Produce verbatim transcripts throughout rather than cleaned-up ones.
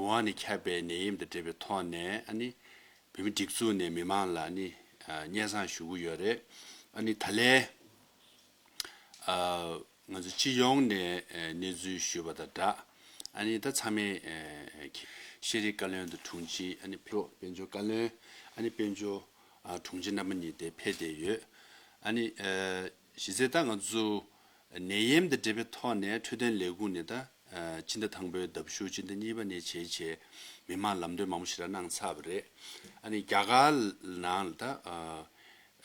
ཝུ་ཧན་ནས་ཁྱབ་པའི་ནད་ཡམས་དང་འབྲེལ་བའི་ཐོག་ནས་ཨ་ནི་བོད་མི་སྒྲིག་འཛུགས་ནས་མི་མང་ལ་ཨ་ནི་ཨ་སྙན་སེང་ཞུ་གི་ཡོད་རེད། ཨ་ནི་ད་ལན་ཨ་ང་ཚོ་སྤྱི་ཡོངས་ནས་ཨ་གནས་ཚུལ་ཞུས་པ་དང་སྦྲགས། ཨ་ནི་ད་ཚང་མས་ཨ་ཤེས་རིག་བཀའ་བློན་དང་དྲུང་ཆེ། ཨ་ནི་དཔལ་འབྱོར་བཀའ་བློན། ཨ་ནི་དཔལ་འབྱོར་ཨ་དྲུང་ཆེ་རྣམ་པ་གཉིས་དེ་ཕེབས་བསྡད་ཡོད། ཨ་ནི་ཨ་གཞི་རྩའི་ད་ང་ཚོ་ནད་ཡམས་དང་འབྲེལ་བའི་ཐོག་ནས་འཕྲོད་བསྟེན་ལས་ཁུངས་ནས་ད་ཨ་སྤྱི་ཟླ་དང་པོའི་ཟླ་བཞུགས་སྤྱི་ཟླ་གཉིས་པ་ནས་བྱས་བྱས་མི་མང་ལམ་སྟོན་མང་པོ་ཞིག་ར་གནང་ཚར་བ་རེད། ཨ་ནི་རྒྱ་གར་ནང་ལ་ད་ཨ་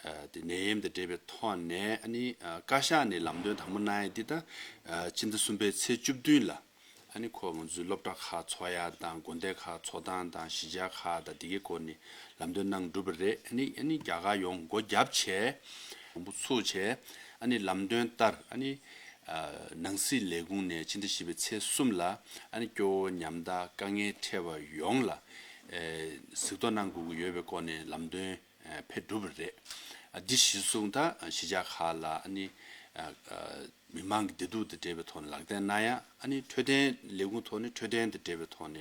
ཨ་དེ་ནད་ཡམས་དང་འབྲེལ་བའི་ཐོག་ནས་ཨ་ནི་ཨ་བཀའ་ཤག་ནས་ལམ་སྟོན་དང་པོ་གནང་ཡ་འདི་ད་ཨ་སྤྱི་ཟླ་གསུམ་པའི་ཚེས་བཅུ་བདུན་ལ་ཨ་ནི་ཁོ་ང་ཚོའི་སློབ་གྲྭ་ཁག་ཚོགས་ཡ་དང་དགོན་སྡེ་ཁག་ཚོགས་སྟངས་དང་གཞིས་ཆགས་ཁག་དང་དེ་གའི་སྐོར་ནས་ལམ་སྟོན་གནང་གྲུབ་པ་རེད། ཨ་ནི་ཨ་ནི་རྒྱ་གར་ཡོངས་སྒོ་བརྒྱབ་བྱས་མང་པོ་ཚུགས་བྱས་ཨ་ནི་ལམ་སྟོན་ལྟར་ཨ་ནི་ཨ་ནང་སྲིད་ལས་ཁུངས་ནས་སྤྱི་ཟླ་བཞི་པའི་ཚེས་གསུམ་ལ་ཨ་ནི་སྐྱོ་བོ་ཉམ་ཐག་དཀའ་ངལ་འཕྲད་པ་ཡོངས་ལ་ཨེ་གཟིགས་རྟོག་གནང་དགོས་ཀྱི་ཡོད་པའི་སྐོར་ནས་ལམ་སྟོན་ཨ་ཕེབས་གྲུབ་པ་རེད། ཨ་འདི་གཞིར་བཟུང་ད་གཞིས་ཆགས་ཁག་ལ་ཨ་ནི་ཨ་ཨ་མི་མང་གི་བདེ་སྡུག་དང་འབྲེལ་བའི་ཐོག་ནས་ལག་བསྟར་གནང་ཡ། ཨ་ནི་འཕྲོད་བསྟེན་ལས་ཁུངས་ཐོག་ནས་འཕྲོད་བསྟེན་དང་འབྲེལ་བའི་ཐོག་ནས་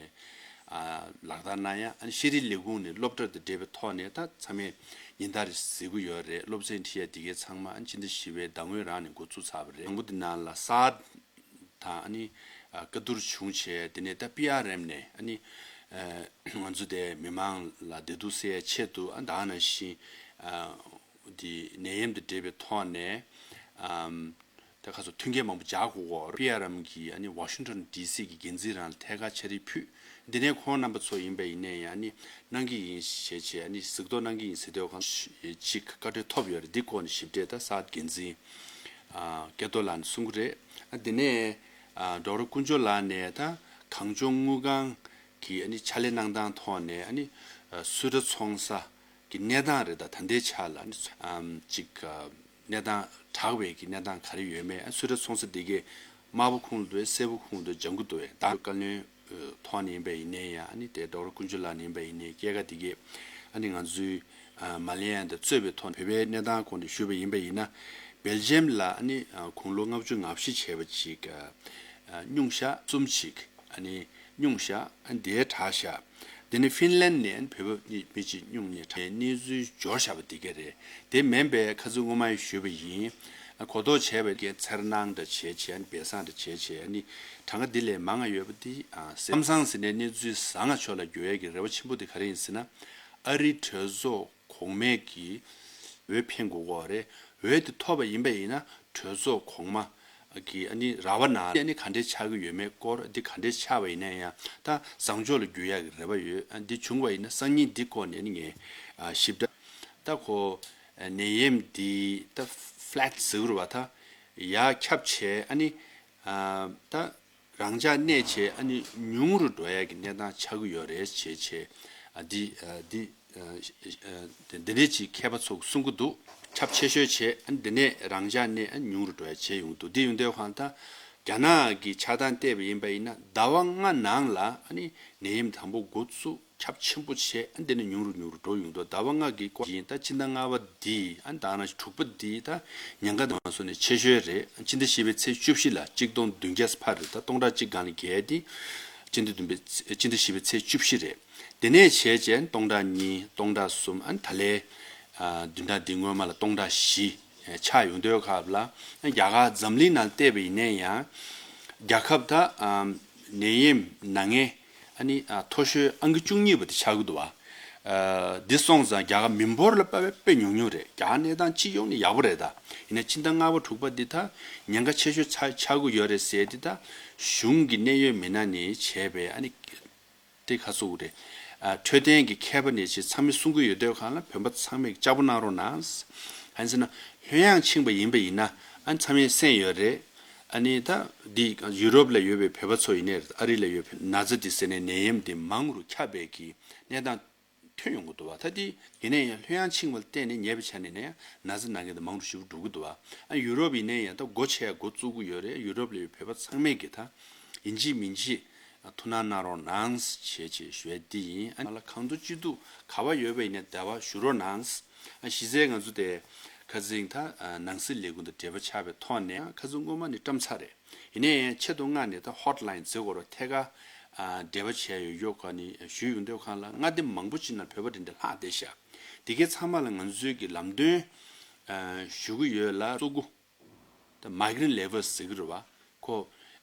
ཨ་ལག་བསྟར་གནང་ཡ། ཨ་ནི་ཤེས་རིག་ལས་ཁུངས་ནས་སློབ་གྲྭ་དང་འབྲེལ་བའི་ཐོག་ནས་ད་ཚང་མས་ཉིན་ལྟར་གཟིགས་ཀྱི་ཡོད་རེད། སློབ་ཚན་ཁྲིད་ཡ་དེ་གའི་ཚང་མ་ཨ་ནི་སྤྱི་ཟླ་བཞི་པའི་ཟླ་སྔོན་རང་ནས་འགོ་བཙུགས་ཚར་བ་རེད། དང་པོ་དེ་ནང་ལ་གསར་དང་ཨ་ནི་ཨ་བཀའ་བསྡུར་བྱུང་བྱས། དེ་ནས་ད་པི་ཨར་ཨེམ་ནས་ཨ་ནི་ཨ་ང་ཚོ་དེ་མི་མང་ལ་བདེ་སྡུག་སེལ་ཡ་ཆེད་དུ་ཨ་ད་ག་ནང་བཞིན་ཨ་དེ་ནད་ཡམས་དང་འབྲེལ་བའི་ཐོག་ནས་ཨམ་ད་ཁ་སོ་མཐུན་རྐྱེན་མང་པོ་སྦྱར་དགོས་ཀྱི་ཡོད་རེད། པི་ཨར་ཨེམ་གིས་ཨ་ནི་ཝ་ཤིང་ཊོན་ཌི་སི་གི་འགན་འཛིན་རང་ལ་ཐད་ཀར་ཕྱག་བྲིས་ཕུལ། འདི་ནས་ཁོང་རྣམ་པ་ཚོ་ཡིན་པ་ཡིན་ནའི་ཨ་ནི་གནང་གི་ཡིན་ཞེས་བྱས་ཨ་ནི་གཟིགས་རྟོག་གནང་གི་ཡིན་ཟེར་དུས་གང་ཞིག་བཀའ་འཁྲོལ་ཐོབ་ཡོད་རེད། འདི་སྐོར་ནས་ཞིབ་ཕྲ་ད་གསར་འགན་འཛིན་ཨ་སྐལ་རྡོར་ལགས་ནས་གསུང་གི་རེད། ཨ་དེ་ནས་ཨ་ཌོག་ཊར་དཀོན་མཆོག་ལགས་ནས་ད་གངས་ལྗོངས་དངུལ་ཁང་གི་ཨ་ནི་ཕྱག་ལས་གནང་སྟངས་ཐོག་ནས་ཨ་ནི་ཨ་སུ་ཊར་འཚོང་ས་གི་གནས་སྟངས་རེད། ད་ད་ལྟའི་ཆ་ལ་ཨ་ནི་ཨམ་ཅིག་ཨ་གནས་སྟངས་དྲག་པའི་གི་གནས་སྟངས་ག་རེ་ཡོད་མེད། ཨ་སུ་ཊར་འཚོང་ས་དེ་གའི་དམར་པོ་ཁུངས་ལ་འདུག་གས། སེར་པོ་ཁུངས་ལ་འདུག་གས། ལྗང་གུ་འདུག་གས། ད་བཀའ་བློན་ཐོག་ནས་ཡིན་པ་ཡིན་ནའི་ཡང་ཨ་ནི་དེ་ཌོག་ཊར་དཀོན་མཆོག་ལགས་ནས་ཡིན་པ་ཡིན་ནའི་སྐྱེས་སྐར་དེ་གས་ཨ་ནི་ང་ཚོའི་ཨ་མ་ལེ་ཡ་དང་གཙོས་པའི་ཐོག་ནས་བོད་པའི་གནས་སྟངས་སྐོར་ནས་ཞུས་པ་ཡིན་པ་ཡིན་ན། སྦེལ་ཇམ་ལ་ཨ་ནི་ཨ་དགུང་ལོ་ལྔ་བཅུ་ང་བཞི་བྱས་པ་ཅིག་ཨ་སྙུང་གཞི་གསུམ་ཅིག་ཨ་ནི་སྙུང་གཞི་ཨ་ནི་དེ་དྲག་ཤག་དེ་ནས་ཧྥིན་ལན་ནས་བོད་པ་མི་གཅིག་སྙུང་གཉེར་གྲས་གནས་ཚུལ་འབྱོར་བཞག་པ་འདི་ག་རེད། དེ་མིན་པའི་ཁ་སང་སྔོན་མ་ཞུས་པ་ཡིན། གོ་རྟོགས་བྱས་པའི་གི་འཚེར་སྣང་འདྲ་བྱས་བྱས་ཨ་ནི་སྦས་གསང་འདྲ་བྱས་བྱས་ཨ་ནི་གྲངས་ཀ་འདི་ལས་མང་ང་ཡོད་པ་འདི་ཨ་ཟེར། ལམ་སང་ཟེར་ནས་གནས་ཚུལ་བཟང་ང་ཕྱོགས་ལ་འགྱུར་ཡས་ཀྱི་རེ་བ་ཆེན་པོ་འདི་ག་རེ་ཡིན་ཟེར་ན། ཨ་རིའི་གྲོས་ཚོགས་གོང་མའི་གི་འོས་འཕེན་དགོས་ཀྱི་ཡོད་རེད། འོས་དེ་ཐོབ་པ་ཡིན་པ་ཡིན་ན་གྲོས་ཚོགས་གོང་མ་གི་ཨ་ནི་ར་བ་ནང་ཨ་ནི་ག་འདྲས་ཆགས་ཀྱི་ཡོད་མེད་སྐོར། འདི་ག་འདྲས་ཆགས་པ་ཡིན་ན་ཡང་ད་བཟང་ཕྱོགས་ལ་འགྱུར་ཡག་གི་རེ་བ་ཡོད། ཨ་འདི་བྱུང་བ་ཡིན་ན་སང་ཉིན་འདི་སྐོར་ནས་ཨ་ནི་ངས་ཨ་ཞིབ་ཕྲ་ད་ཁོ་ཨ་ནད་ཡམས་འདི་ད་ཕ་ལེཊ་ཟེར་གྱི་རེད་པ། ད་ཡར་ཁྱབ་བྱས་ཨ་ནི་ཨ་ད་རང་འཇགས་གནས་བྱས་ཨ་ནི་ཉུང་རུ་འགྲོ་ཡག་གི་གནས་སྟངས་ཆགས་ཀྱི་ཡོད་རེད་བྱས་བྱས་ཨ་འདི་ཨ་འདི་ཨ་ཨ་འདི་འདྲས་ཅིག་མཁས་པ་ཚོ་གསུང་གི་འདུག་ཁྱབ་ཆེ་ཤོས་བྱས་ཨ་ནི་འདི་ནས་རང་འཇགས་གནས་ཨ་ཉུང་རུ་འགྲོ་ཡག་བྱས་ཡོང་གི་འདུག་འདི་ཡོང་དུས་ཧང་ད་རྒྱ་ནག་གི་ཆགས་སྟངས་བལྟས་པ་ཡིན་པ་ཡིན་ན་ཟླ་བ་ལྔ་ནང་ལ་ཨ་ནི་ནད་ཡམས་དང་པོ་འགོ་བཙུགས། ཁྱབ་ཆེན་པོ་བྱས་ཨ་འདི་ནས་ཉུང་རུ་ཉུང་རུ་འགྲོ་ཡོང་དུས་ཟླ་བ་ལྔ་གི་སྐོར་ཡིན། ད་སྤྱི་ཟླ་ལྔ་པ་འདི་ཨ་ད་ནང་བཞིན་དྲུག་པ་འདི་ད་ཉེན་ཁ་དང་མ་སོང་ནས་ཆེ་ཤོས་རེད། སྤྱི་ཟླ་བཞི་པའི་ཚེས་བཅུ་བཞི་ལ་གཅིག་སྟོང་བདུན་བརྒྱ་ཕར་རེད། ད་སྟོང་ཕྲག་གཅིག་སྒང་ལ་བརྒལ་ཏེ་སྤྱི་ཟླ་བདུན་པའི་ཚེ་སྤྱི་ཟླ་བཞི་པའི་ཚེས་བཅུ་བཞི་རེད། དེ་ནས་བྱས་རྗེས་སྟོང་ཕྲག་གཉིས་སྟོང་ཕྲག་གསུམ་ཨ་ད་ལན་ཨ་བདུན་ཕྲག་འདི་སྔོན་མ་ལ་སྟོང་ཕྲག་བཞི་ཆགས་ཡོང་དུས་སྐབས་ལ་རྒྱ་གར་འཛམ་གླིང་ནང་བལྟས་པ་ཡིན་ན་ཡང་རྒྱལ་ཁབ་ད་ཨ་ནད་ཡམས་ན་མཁན་ཨ་ནི་ཨ་མཐོ་ཤོས་ཨང་ཀི་བཅུ་གཉིས་པ་དེ་ཆགས་ཀྱི་འདུག་བ། ཨ་འདི་སོང་ཙང་རྒྱ་གར་མི་འབོར་ལ་དཔག་པའི་དཔེ་ཉུང་ཉུང་རེད། རྒྱ་གར་གནས་སྟངས་སྤྱི་ཡོངས་ནས་ཡག་པོ་རེད། ད་ཡིན་ན་སྤྱི་ཟླ་ལྔ་པ་དྲུག་པ་འདི་ད་ཉེན་ཁ་ཆེ་ཤོས་ཆགས་ཆགས་ཀྱི་ཡོད་རེད་ཟེར། འདི་ད་གཞུང་གི་གནད་ཡོད་མི་སྣ་ནས་བྱས་པའི་ཨ་ནི་དེ་ཁ་གསོ་གི་རེད། ཨ་འཕྲོད་བསྟེན་གྱི་མཁས་པ་ནས་བྱས་ཚང་མས་གསུང་གི་ཡོད་དུས་སྒང་ལ་བོད་པ་ཚང་མས་ལྕགས་པོ་གནང་རོགས་གནང་། གང་ཡིན་ཟེར་ན་ལྷོད་ཡངས་ཕྱིན་པ་ཡིན་པ་ཡིན་ན་ཨ་ནི་ཚང་མས་གསན་ཡོད་རེད། ཨ་ནི་ད་འདི་ཡུ་རོབ་ལ་ཡོད་པའི་བོད་པ་ཚོ་ཡིན་ནའི་རེད། ཨ་རི་ལ་ཡོད་པའི་ན་ཚ་འདི་ཟེར་ནས་ནད་ཡམས་འདི་མང་རུ་ཁྱབ་པའི་གི་གནས་སྟངས་ཐོན་ཡོང་གི་འདུག་བ། ད་འདི་ཡིན་ནའི་ཡང་ལྷོད་ཡངས་ཕྱིན་པ་ལ་བརྟེན་ནས་ཉེ་བའི་ཆ་ནས་ནས་ན་ཚ་ན་མཁན་དེ་མང་རུ་ཞེ་པོ་འགྲོ་གི་འདུག་བ། ཨ་ཡུ་རོབ་ཡིན་ནའི་ཡང་ད་སྒོ་ཕྱེ་ཡ་འགོ་བཙུགས་ཀྱི་ཡོད་རེད། ཡུ་རོབ་ལ་ཡོད་བོད་པ་ཚང་མས་གི་ད་ཡིན་གཅིག་མིན་གཅིག་ཐུགས་སྣང་གནང་རོགས་གནང་ཞེས་བྱས་ཞུ་ཡ་འདི་ཡིན། ཨ་ང་ལ་གང་ཐུབ་ཅི་ཐུབ་ག་བ་ཡོད་པ་ཡིན་ནའི་འབྲེལ་བ་ཞུ་རོགས་གནང་། ཨ་གཞི་རྩའི་ང་ཚོ་དེ་ཁ་སང་ད་ནང་སྲིད་ལས་ཁུངས་དང་འབྲེལ་བ་ཆགས་པའི་ཐོག་ནས་ཁ་སང་སྔོན་མ་ནས་བཀྲམ་ཚར་རེད། ཡིན་ནའི་ཆེད་དུ་མངགས་ནས་ད་ཧོཊ་ལ་ཡིན་ཟེར་དགོས་རེད། ཐད་ཀར་ ཨ་འབྲེལ་བ་བྱས་ཡོད་ཡོད་ག་ནི་ཞུས་ཡོང་དུས་གང་ལ་མངའ་སྡེ་མང་པོ་ཅིག་ནང་བོད་པ་དེ་འདྲ་ལྷག་བསྡད་ཤག་དེ་གའི་ཚང་མ་ལ་ང་ཚོའི་གི་ལམ་སྟོན་ཨ་ཞུ་གི་ཡོད་ལ་བཙུགས་གོ་ད་migrant labour ཟེར་གི་རེད་བ། ཁོ་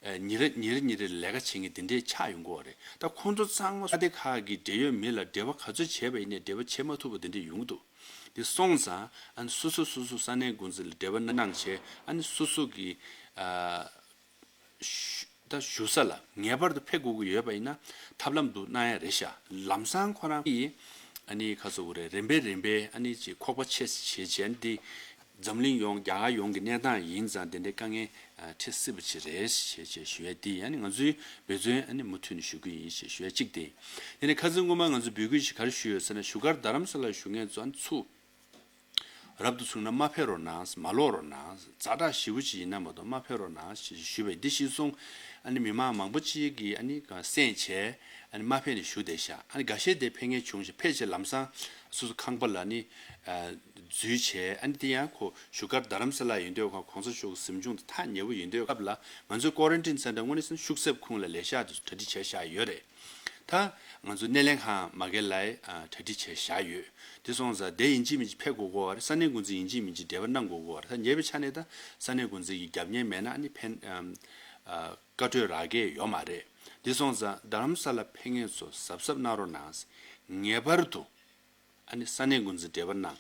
ཨ་ཉིན་རེ་ཉིན་རེ་ཉིན་རེ་ལས་ཀ་བྱེད་མཁན་དེ་འདྲས་ཆགས་ཡོང་གི་ཡོད་རེད། ད་ཁོང་ཚོ་ཚང་མ་ས་དེ་ཁག་གི་འབྲེལ་ཡོད་མི་ལ་འབྲེལ་བ་ག་ཚོད་བྱས་པ་ཡིན་ནའི་འབྲེལ་བ་བྱེད་མ་ཐུབ་པ་དེ་འདྲས་ཡོང་གི་འདུག་དེ་སོང་ཙང་ཨ་ནི་སོ་སོ་སོ་སོ་ས་གནས་འགོ་འཛིན་ལ་འབྲེལ་བ་གནང་བྱས་ཨ་ནི་སོ་སོ་གི་ཨ་ཞུ་ད་ཞུ་ས་ལ་ངེས་པར་དུ་ཕེབས་དགོས་ཀྱི་ཡོད་པ་ཡིན་ན་ཐབས་ལམ་འདུག་གནང་ཡ་རེད་ཤག་ལམ་སང་ཁོ་རང་གིས་ཨ་ནི་ཁ་སོ་བོ་རེད་རིམ་པས་རིམ་པས་ཨ་ནི་ཅིག་ཁོག་པ་ཆེ་བྱས་བྱས་ཨ་ནི་འདི་འཛམ་གླིང་ཡོངས་རྒྱ་གར་ཡོངས་ཀྱི་གནས་སྟངས་ཡིན་ཙང་དེ་འདྲའི་དཀའ་ངལ་འཕྲད་སྲིད་པ་ཅིག་རེད་ཞེས་ཞེས་ཞུ་ཡ་དེ་ཨ་ནི་ང་ཚོའི་འབད་བརྩོན་ཨ་ནི་མུ་མཐུད་ནས་ཞུ་གི་ཡིན་ཞེས་ཞུ་ཡ་གཅིག་དེ་ཡིན། དེ་ནས་ཁ་སང་སྔོན་མ་ང་ཚོ་འབོད་སྐུལ་ཞིག་ག་རེ་ཞུས་ཡོད་ཟེར་ན་བཞུགས་སྒར་རྡ་རམ་ས་ལར་བཞུགས་མཁན་ཚོ་ཨ་ནི་ཚུར་རབ་ཏུ་བྱུང་ན་མ་ཕེབས་རོགས་གནང་། མ་ལོག་རོགས་གནང་། ཛ་དྲག་ཞེ་པོ་ཅིག་ཡིན་ན་མ་གཏོགས་མ་ཕེབས་རོགས་གནང་ཞེས་ཞུས་པས་འདི་གཞིར་བཟུང་ཨ་ནི་མི་མང་མང་པོ་ཅིག་གིས་ཨ་ནི་གསན་བྱས་ཨ་ནི་མ་ཕེབས་ནས་བཞུགས་བསྡད་ཤག་ཨ་ནི་འགའ་ཤས་དེ་ཕེབས་མཁན་བྱུང་ཞིང་ཕེབས་བྱས་ལམ་སང་སོ་སོ་ཁང་པ་ལ་ནི་འཛུལ་བྱས་ཨ་ནི་དེ་ཡང་ཁོ་བཞུགས་སྒར་རྡ་རམ་ས་ལ་ཡིན་དུས་ཁོང་གོང་ས་མཆོག་གི་གཟིམ་ཆུང་དེ་ཐག་ཉེ་པོ་ཡིན་དུས་སྐབས་ལ་ང་ཚོའི་quarantine center་དངོས་གནས་ཤུགས་གསེབ་ཁུངས་ལ་ལས་ཤག་དེ་གྲ་སྒྲིག་བྱས་བཞག་ཡོད་རེད། ད་ང་ཚོ་སྣེ་ལེན་ཁང་མ་གི་ལའི་གྲ་སྒྲིག་བྱས་བཞག་ཡོད། དེ་སོང་ཙང་དེ་ཡིན་གཅིག་མིན་གཅིག་ཕེབས་དགོས་ཀྱི་ཡོད་རེད། ས་གནས་འགོ་འཛིན་ཡིན་གཅིག་མིན་གཅིག་འབྲེལ་བ་གནང་དགོས་ཀྱི་ཡོད་རེད། ད་ཉེ་བའི་ཆ་ནས་ད་ས་གནས་འགོ་འཛིན་གྱི་རྒྱབ་གཉེར་མེད་ན་ཨ་ནི་ཕན་ཨམ་ཨ་བཀའ་འཁྲོལ་རག་གི་ཡོད་མ་རེད། དེ་སོང་ཙང་རྡ་རམ་ས་ལ་ཕེབས་མཁན་ཚོ་གཟབ་གཟབ་གནང་རོགས་གནང་། ངེས་པར་དུ་ཨ་ནི་ས་གནས་འགོ་འཛིན་འབྲེལ་བ་གནང་།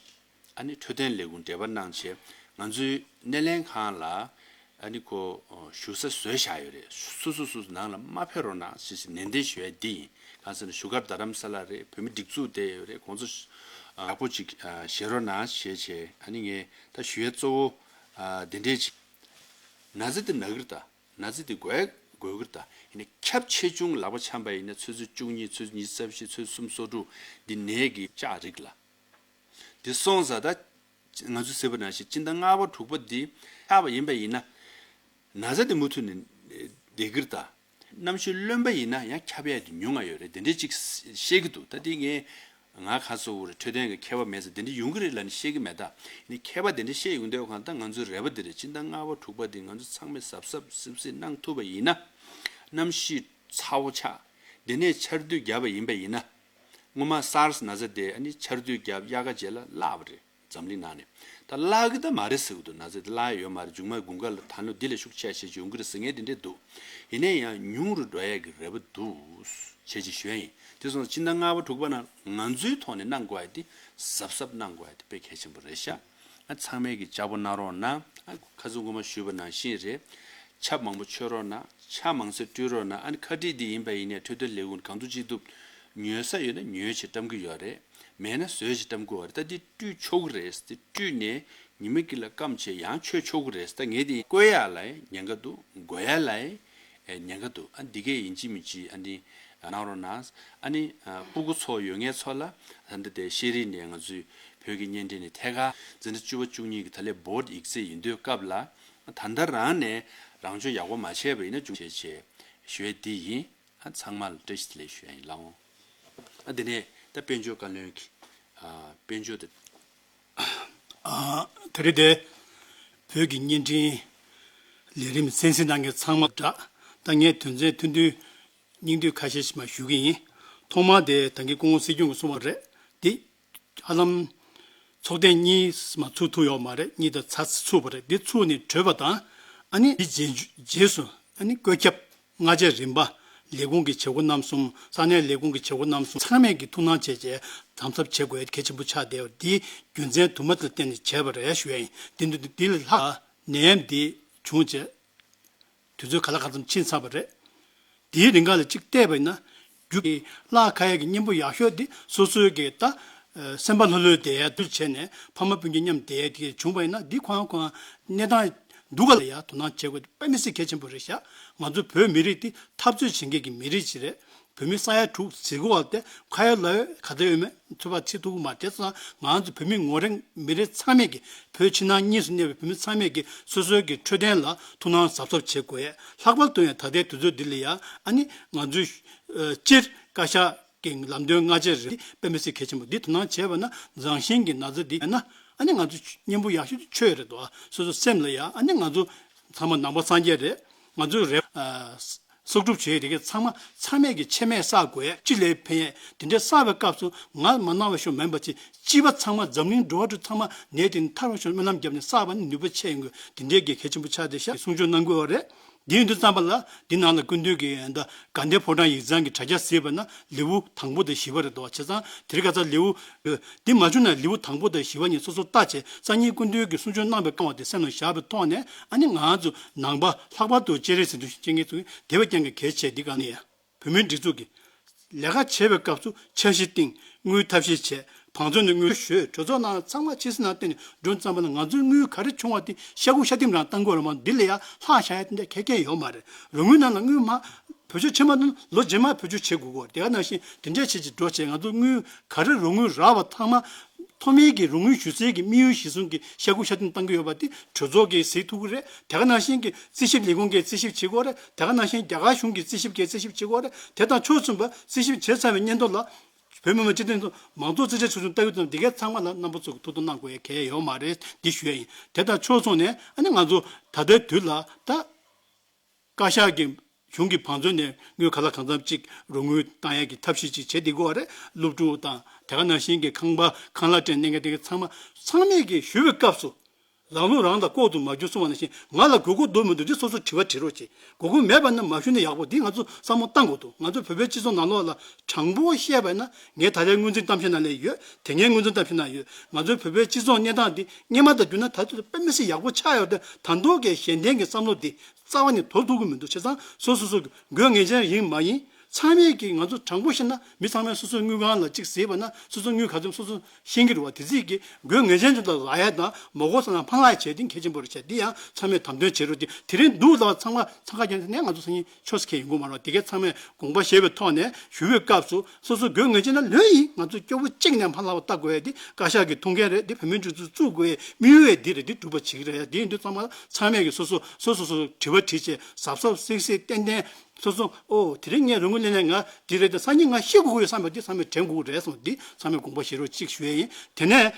ཨ་ནི་འཕྲོད་བསྟེན་ལས་ཁུངས་འབྲེལ་བ་གནང་བྱས་ང་ཚོའི་སྣེ་ལེན་ཁང་ལ་ཨ་ནི་ཁོ་བཞུགས་ས་བཟོས་བཞག་ཡོད་རེད། སོ་སོ་སོ་སོ་ནང་ལ་མ་ཕེབས་རོགས་གནང་ཞེས་ཞེས་ནན་ཏན་ཞུ་ཡ་འདི་ཡིན། གང་ཟེར་ན་བཞུགས་སྒར་རྡ་རམ་ས་ལ་རེད། བོད་མི་སྒྲིག་འཛུགས་བསྡད་ཡོད་རེད། གོང་ས་ཡག་པོ་ཅིག་བཞེས་རོགས་གནང་ཞེས་བྱས་ཨ་ནི་ངས་ད་ཞུ་ཡ་གཙོ་བོ་འདི་འདྲས་ཅིག་ན་ཚ་འདི་ན་གི་རེད་ད། ན་ཚ་འདི་འགོས་འགོས་ཀྱི་རེད་ད། ཡིན་ནའི་ཁྱབ་ཆེ་ཆུང་ལག་པ་འཆང་པ་ཡིན་ན་ཆུ་ཚོད་བཅུ་གཉིས་ཆུ་ཚོད་ཉི་ཤུ་རྩ་བཞི་ཆུ་ཚོད་སུམ་ཅུ་སོ་དྲུག་འདི་ནད་ཀྱི་ལྕགས་རིགས་ལ། འདི་སོང་ཙང་ད་ང་ཚོས་ཟེར་བ་ནང་བཞིན་སྤྱི་ཟླ་ལྔ་པ་དྲུག་པ་འདི་ཆགས་པ་ཡིན་པ་ཡིན་ན་ན་ཚ་འདི་མུ་མཐུད་ནས་བསྡད་ཀྱི་རེད་ད། གནམ་གཤིས་རློན་པ་ཡིན་ན་ཡང་ཁྱབ་ཡས་དེ་ཉུང་ང་ཡོད་རེད། དེ་འདྲའི་ཅིག་བཤད་ཀྱི་འདུག་ད་དེ་ངས་ང་ཁ་སོ་བོ་རེད། འཕྲོད་བསྟེན་གྱི་མཁས་པ་མེད་ཙང་དེ་འདྲ་ཡོང་གི་རེད་ལབ་ནས་བཤད་ཀྱི་མེད། ད་ནི་མཁས་པ་དེ་འདྲ་བཤད་ཡོང་དུས་གང་ལྟར་ང་ཚོའི་རེ་བ་འདི་རེད། སྤྱི་ཟླ་ལྔ་པ་དྲུག་པ་འདི་ང་ཚོ་ཚང་མས་གཟབ་གཟབ་སིབ་སིབ་གནང་ཐུབ་པ་ཡིན་ན་གནམ་གཤིས་ཚ་བོ་ཆགས། དེ་ནས་ཆར་དུས་བརྒྱབ་པ་ཡིན་པ་ཡིན་ན་སྔོན་མ་སཱར་སི་ན་ཚ་དེ་ཨ་ནི་ཆར་དུས་བརྒྱབ་དབྱར་ཁ་རྗེས་ལ་བརླག་པ་རེད། འཛམ་གླིང་ནང་ནས་ད་བརླག་གི་ད་མ་རེད་ཟེར་གི་འདུག་ན་ཚ་དེ་བརླག་ཡོད་མ་རེད། མཇུག་མ་དགུན་ཁ་ལ་ད་ལོ་འདི་ལས་ཤུགས་ཆེ་ཆེ་ཡོང་གི་རེད་ཟེར་མཁན་དེ་འདྲས་འདུག་ཡིན་ན་ཡང་ཉུང་རུ་འགྲོ་ཡས་ཀྱི་རེ་བ་འདུག་བྱས་ཅིག་ཞུ་ཡ་ཡིན། དེ་སོང་ཙང་ཕྱི་ཟླ་ལྔ་པ་དྲུག་པ་ནང་ང་ཚོའི་ཐོག་ནས་གནང་དགོས་ཡ་དེ་གཟབ་གཟབ་གནང་དགོས་ཡ་དེ་དཔེ་གལ་ཆེན་པོ་རེད་ཤག་ཨ་ཚང་མས་ཀྱི་ལྕགས་པོ་གནང་རོགས་གནང་། ཨ་ཁ་སང་སྔོན་མ་ཞུས་པ་ནང་བཞིན་རེད། ཆབ་མང་པོ་མཆོད་རོགས་གནང་། ཆང་མང་ཙམ་སྤྲོད་རོགས་གནང་། ཨ་ནི་ཁ་དཀྲིས་འདི་ཡིན་པ་ཡིན་ནའི་འཕྲོད་བསྟེན་ལས་ཁུངས་གང་ཐུབ་ཅི་ཐུབ་ཉོ་ས་ཡོད་ན་ཉོས་བྱས་བཀྲམ་གི་ཡོད་རེད། མེད་ན་བཟོས་བྱས་བཀྲམ་གི་ཡོད་རེད། ད་འདི་སྤྲོད་ཆོག་གི་རེད། འདི་སྤྲོད་ནས་ཉི་མ་གཅིག་ལ་སྐམ་བྱས་ཡང་མཆོད་ཆོག་གི་རེད། ད་ངས་འདི་བཀོལ་ཡག་ལ་ཉེན་ཁ་འདུག་འགོ་ཡག་ལ་ཨེ་ཉེན་ཁ་འདུག་ཨ་འདི་གས་ཡིན་གཅིག་མིན་གཅིག་ཨ་འདི་གནང་རོགས་གནང་། ཨ་ནི་ཨ་སྤུ་གུ་ཚོ་ཡོད་མཁན་ཚོ་ལ་ད་ལྟ་དེ་ཤེས་རིག་ནས་ང་ཚོའི་བོད་ཀྱི་བརྙན་འཕྲིན་ནས་ཐད་ཀར་འཛིན་གྲྭ་བཅུ་པ་བཅུ་གཉིས་ཀྱི་ད་ལས་བོར་ཌི་ཡིག་ཚད་ཡིན་དུས་སྐབས་ལ་ད་ལྟ་རང་ནས་རང་སྦྱོང་ཡག་པོ་མ་བྱས་པ་ཡིན་ན་བྱུང་བྱས་བྱས་ཞུ་ཡས་འདི་ཡིན། ཨ་ཚང་མ་ལ་བཀྲ་ཤིས་བདེ་ལེགས་ཞུ་ཡ་ཡིན་ལགས་འོང་། ཨ་དེ་ནས་ད་དཔལ་འབྱོར་བཀའ་བློན་གྱི་ཨ་དཔལ་འབྱོར་དེ། ཨ་དེ་རིང་དེ་བོད་ཀྱི་བརྙན་འཕྲིན་ལས་རིམ་གསན་གཟིགས་གནང་མཁན་ཚང་མ་སྦྲགས་ད་ངས་དོན་ཚན་ཐུང་ཐུང་སྙིང་བསྡུས་ཁ་ཤས་ཤིག་མར་ཞུ་གི་ཡིན། ཐོག་མར་དེ་ད་གིན་སྐུ་ངོ་སྲིད་སྐྱོང་གིས་གསུངས་པ་རེད་དེ། ཧ་ལམ་ཚོགས་ཐེངས་གཉིས་མ་ཚུགས་ཐུབ་ཡོད་མ་རེད། གཉིས་དང་ཚ་ཚུགས་པ་རེད། འདི་ཚུགས་ནས་གྲོལ་བ་དང་ཨ་ནི་འདི་རྗེས་རྗེས་སུ་ཨ་ནི་བཀོད་ཁྱབ་སྔ་རྗེས་རིམ་པ་ལས་ཁུངས་ཀྱི་བྱེད་སྒོ་རྣམ་གསུམ་ས་གནས་ལས་ཁུངས་ཀྱི་བྱེད་སྒོ་རྣམ་གསུམ་ཚང་མས་ཀྱི་ཐུགས་སྣང་བྱས་བྱས་དམ་ཟབ་བྱེད་དགོས་ཡ་གལ་ཆེན་པོ་ཆགས་བསྡད་པ་འདི་རྒྱུ་མཚན་དུ་མ་དེ་ལ་བརྟེན་ནས་བྱས་པ་རེད་ཞུ་ཡ་ཡིན། འདི་འདི་འདི་ལས་ལྷག་ནད་ཡམས་འདི་བྱུང་བྱས། དུས་ཚོད་ག་ལ་ག་ཙམ་ཕྱིན་ཚར་བ་རེད། དེའི་རིང་ག་ལ་གཅིག་བལྟས་པ་ཡིན་ན། རྒྱུ་གི་བརླག་ཁ་ཡ་གི་གཉེན་པོ་ཡག་ཤོས་དེ་སོ་སོའི་གི་ད་སེམས་པ་ལྷོད་ལྷོད་བསྡད་ཡ་དུ་བྱས་ནས་ཕ་མ་སྤུན་ཀྱག་མཉམ་བསྡད་ཡ་དེ་བྱུང་བ་ཡིན་ན་འདི་ཁོང་ཁོང་གནས་སྟངས་སྡུག་ག་ལ་ཡ་དོ་སྣང་བྱེད་དགོས་དེ་དཔེ་མི་སྲིད་གལ་ཆེན་པོ་རེད་ཤག་ང་ཚོ་བོད་མི་རིགས་དེ་འཐབ་རྩོད་བྱེད་མཁན་གྱི་མི་རིགས་ཅིག་རེད། བོད་མི་ས་ཡ་དྲུག་ཟེར་གོ་བ་དེ་ཁ་ཡ་ལ་ཡ་ག་ཚོད་ཡོད་མེད་ཚོད་པ་ཆེ་ཐུག་གི་མ་རེད། དེ་ཙང་ང་ཚོ་བོད་མི་ངོ་རེ་མི་རེ་ཚང་མས་ཀྱི་བོད་ཕྱི་ནང་གཉིས་སུ་གནས་པའི་བོད་མི་ཚང་མས་ཀྱི་སོ་སོའི་གི་འཕྲོད་བསྟེན་ལ་ཐུགས་སྣང་གཟབ་གཟབ་བྱེད་དགོས། ལྷག་པར་དུ་ཡང་ད་ལྟའི་དུས་ཚོད་འདི་ལ་ཡང་ཨ་ནི་ང་ཚོའི་ཨ་སྤྱིར་བཀའ་ཤག་གི་ལམ་སྟོན་སྔ་རྗེས་རེད། དཔེ་མི་སྲིད་གལ་ཆེན་པོ་འདི་དོ་སྣང་བྱས་པ་ན་རང་བཞིན་གྱི་ན་ཚ་འདི་ཡིན་ན་ཨ་ནི་ང་ཚོ་གཉེན་པོ་ཡག་ཤོས་དེ་ཆོས་རེད་དོ། སོ་སོ་སེམས་ལ་ཡང་ཨ་ནི་ང་ཚོ་ཚང་མ་ནང་པ་སངས་རྒྱས་རེད། ང་ཚོའི་རེ་ཨ་ གསོག་སྒྲུབ་བྱས་དེ་གའི་ཚང་མ་ཚང་མས་ཀྱི་ཆད་མེད་བསགས་དགོས་ཡས། སྤྱི་ལ་ཕན་ཡས། དེ་འདྲའི་བསགས་པའི་སྐབས་སུ་ང་མ་གནང་བ་ཞིག་མིན་པ་ཅིག་སྤྱི་པ་ཚང་མ་འཛམ་གླིང་འགྲོ་བ་ཚང་མ་ནད་དེ་ནས་ཐར་བ་ཞིག་སྨོན་ལམ་བརྒྱབ་ནས་བསགས་པ་ནི་ནུས་པ་ཆེ་ཡོང་གི། དེ་འདྲའི་གི་གལ་ཆེན་པོ་ཆགས་བསྡད་ཤག་གསུང་ཆོས་གནང་དགོས་པ་རེད། འདི་ཡིན་དུས་ཙམ་པ་ལ་འདི་ནང་ལ་སྐུ་མདུན་གྱིས་ད་དགའ་ལྡན་ཕོ་བྲང་ཡིག་ཚང་གི་དྲ་རྒྱ་གཟིགས་པ་ན་ལེའུ་དང་པོ་དང་བཞི་པ་རེད་འདུག་བྱས་ཙང་དེ་རིང་ཁ་སང་ལེའུ་འདི་མ་བྱུང་ན་ལེའུ་དང་པོ་དང་བཞི་པ་གཉིས་སོ་སོ་ལྟ་བྱས། སང་ཉིན་སྐུ་མདུན་གྱིས་གསུང་ཆོས་གནང་བའི་སྐབས་དེ་སེམས་ལ་བཞག་པའི་ཐོག་ནས། ཨ་ནི་ང་ཚོ་ནང་པ་ལྷག་པར་དུ་སྤྱན་རས་གཟིགས་འདུལ་ཞིང་སྐྱེ་ངེས་ཚོ་དེ་བས་ཀྱང་གལ་ཆེ། འདི་ག་ནས་ཡང་བོད་མིའི་སྒྲིག་འཛུགས་ཀྱི་ལས་ཀ་བྱེད་པའི་སྐབས་སུ་འཆར་གཞི་བཏིང་། དངུལ་ཐབས་ཤེས་བྱས། བང་མཛོད་ནས་དངུལ་ཞོད། གྲོས་ཚོགས་ནང་ཚང་མ་ཕྱི་སྲིད་ནང་བསྟན་ནས་འགྲོ་ཙམ་པ་ན་ང་ཚོའི་དངུལ་ག་རེ་བྱུང་བ་དེ་ཤ་ཁུ་ཤ་ལྡིང་རང་གཏང་དགོས་རེད་མ་གཏོགས། འདི་ལ་ཡང་ལྷག་བཞག་ཡ་དེ་འདྲ་ག་གེ་ཡོད་མ་རེད། རོགས་དངུལ་ནང་ལ་དངུལ་མ་བེད་སྤྱོད་བྱེད་མ་ཐུབ་ན་ལོ་རྗེས་མ་བེད་སྤྱོད་བྱེད་དགོས་ཀྱི་ཡོད་རེད། དེ་ག་ནང་བཞིན་དེ་འདྲ་བྱེད་ཅིག་འགྲོ་བྱས། ང་ཚོ་དངུལ་ག་རེ་རོགས་དངུལ་རག་པ་ཚང་མ་ཐོག་མའི་གི་རོགས་དངུལ་ཞུ་སའི་གི་དམིགས་ཡུལ་གཞིར་བཟུང་གི་ཤ་ཁུ་ཤ་ལྡིང་གཏང་གི་ཡོད་པ་དེ་གྲོས་ཚོགས་ཀྱིས་གཟིགས་ཐུབ་ཀྱི་རེད། དེ་ག་ནང་བཞིན་གྱི་རྩིས་ཞིབ་ལས་ཁུངས་ཀྱིས་རྩིས་ཞིབ་བྱེད་དགོས་རེད། དེ་ག་ནང་བཞིན་རྒྱ་གར་གཞུང་གི་རྩིས་ཞིབ་ཀྱིས་རྩིས་ཞིབ་བྱེད་དགོས་རེད། དེ་དང་ཕྱོགས་མཚུངས་པ་རྩིས་ཞིབ་བྱས་ཚར་བའི་སྙན་ཐོ་ལ་བོད་མི་མང་སྤྱི་འཐུས་ཚོ་མང་གཙོ་རྩིས་ཁྲ་ཚོ་ཚོ་ལྟ་གི་དང་། འདི་གའི་ཚང་མ་ལ་རྣམ་པ་ཚོ་གི་ཐུགས་སྣང་གནང་དགོས་ཡ་གལ་ཡོད་མ་རེད། འདི་ཞུ་ཡ་ཡིན། དེ་དང་ཕྱོགས་མཚུངས་ནས་ཨ་ནི་ང་ཚོ་ད་ལྟའི་དུས་ལ་ད་བཀའ་ཤག་གི་གཞུང་གི་བང་མཛོད་ནས་དངུལ་གང་ལ་གང་འཚམ་ཅིག་རོགས་དངུལ་བཏང་ཡ་གི་ཐབས་ཤེས་ཅིག་བྱེད་བསྡད་དགོས་པ་རེད། སློབ་ཕྲུག་དང་དེ་ག་ནང་བཞིན་གྱི་ཁང་པ་ཁང་གླ་སྤྲད་གནང་མཁན་དེ་གའི་ཚང་མ་ཚང་མས་ཀྱི་ཞུ་བའི་སྐབས་སུ་རང་ལུགས་རང་ལ་ལྐོག་ཏུ་མ་གྱུར་གསུང་བ་ནང་བཞིན། ང་ལ་དགོས་མཁོ་འདུག་མི་འདུག་འདི་སོ་སོ་དྲི་བ་དྲི་རོགས་བྱེད། དགོས་མཁོ་མེད་པ་ན་མ་ཞུས་ན་ཡག་པོ། འདི་ང་ཚོ་བསམ་བློ་བཏང་དགོས་འདུག་ང་ཚོ་བོད་པའི་སྤྱི་ཚོགས་ནང་ལོགས་ལ་དྲང་པོ་བཤད་པ་ན། ངས་ད་ལྟའི་སྔོན་རྩིས་གཏམ་བཤད་ནང་ལ་ཡོད། དེ་སྔའི་སྔོན་རྩིས་གཏམ་བཤད་ནང་ཡོད། ང་ཚོའི་བོད་པའི་སྤྱི་ཚོགས་གནས་སྟངས་འདི་སྔོན་མ་དང་བསྡུར་ན་ད་དུང་དཔེ་མི་སྲིད་ཡག་པོ་ཆགས་ཡོད་དེ། ད་མདོ་གི་གཞན་བརྟེན་གྱི་བསམ་བློ་འདི་རྩ་བ་ནས་དོར་ཐུབ་ཀྱི་མི་འདུག་བྱས་ཙང་སོ་སོ་སོ་དགོས་ངེས་ཅན་ཡིན་མ་ཡིན། ཚང་མས་ཀྱིས་ང་ཚོ་དྲང་པོ་བཤད་ན་མི་ཚང་མས་སོ་སོའི་དངུལ་ཁང་ལ་གཅིག་གཟིགས་པ་ན་སོ་སོའི་དངུལ་ག་ཚོད་སོ་སོ་ཤེས་ཀྱི་རེད་བ། དེ་ཚིག་གིས་དགོས་ངེས་ཅན་ཚོ་ལ་ལབ་ཡ་དང་མ་དགོས་ས་ན་ཕར་བརླག་བྱས་དེ་གལ་ཆེན་པོ་རེད་བྱས། འདི་ཡང་ཚང་མས་དམ་དོན་བྱེད་རོགས་གྱིས། དེ་རིང་སྡུག་ལ་ཚང་མ་འཚང་ཁ་རྒྱག་ནས་ང་ཚོ་སང་ཉིན་ཆོས་སེ་ཁས་ཡོང་གི་མ་རེད། དེ་གས་ཚང་མས་དགོངས་པ་བཞེས་པའི་ཐོག་ནས་ཞུ་བའི་སྐབས་སུ་སོ་སོ་དགོས་ངེས་ཅན་ན་ལོས་ཡིན། ང་ཚོ་སྐྱོ་བོ་གཅིག་ནས་ཕར་བརླག་པ་ལྟ་དགོས་ཡ་དེ་བཀའ་ཤག་གི་ཐུགས་འགན་རེད། དེ་བོད་མིའི་སྒྲིག་འཛུགས་བཙུགས་དགོས་ཡ་དམིགས་ཡུལ་ཡ་འདི་རེད། འདི་སྒྲུབ་པ་བྱེད་ཀྱི་རེད། དེ་ཡིན་དུས་ཚང་མ་ཚང་མས་ཀྱི་སོ་སོ་སོ་སོ་སོ་དྲི་བ་དྲིས་བྱས་གཟབ་གཟབ་གཟིགས་གཟིགས་ཏན་ཏན། སོ་སོ་ཨོ་དེ་རིང་ངས་རོགས་དངུལ་ལེན་ནས་ང་འདི་རེད་དེ་སང་ཉིན་ང་ཤི་དགོས་ཀྱི་ཡོད་བསམ་པ་འདི་ཚང་མས་དྲན་དགོས་ཀྱི་རེད་སོང་། འདི་ཚང་མས་དགོངས་པ་བཞེས་རོགས་གཅིག་ཞུ་ཡ་ཡིན། དེ་ནས་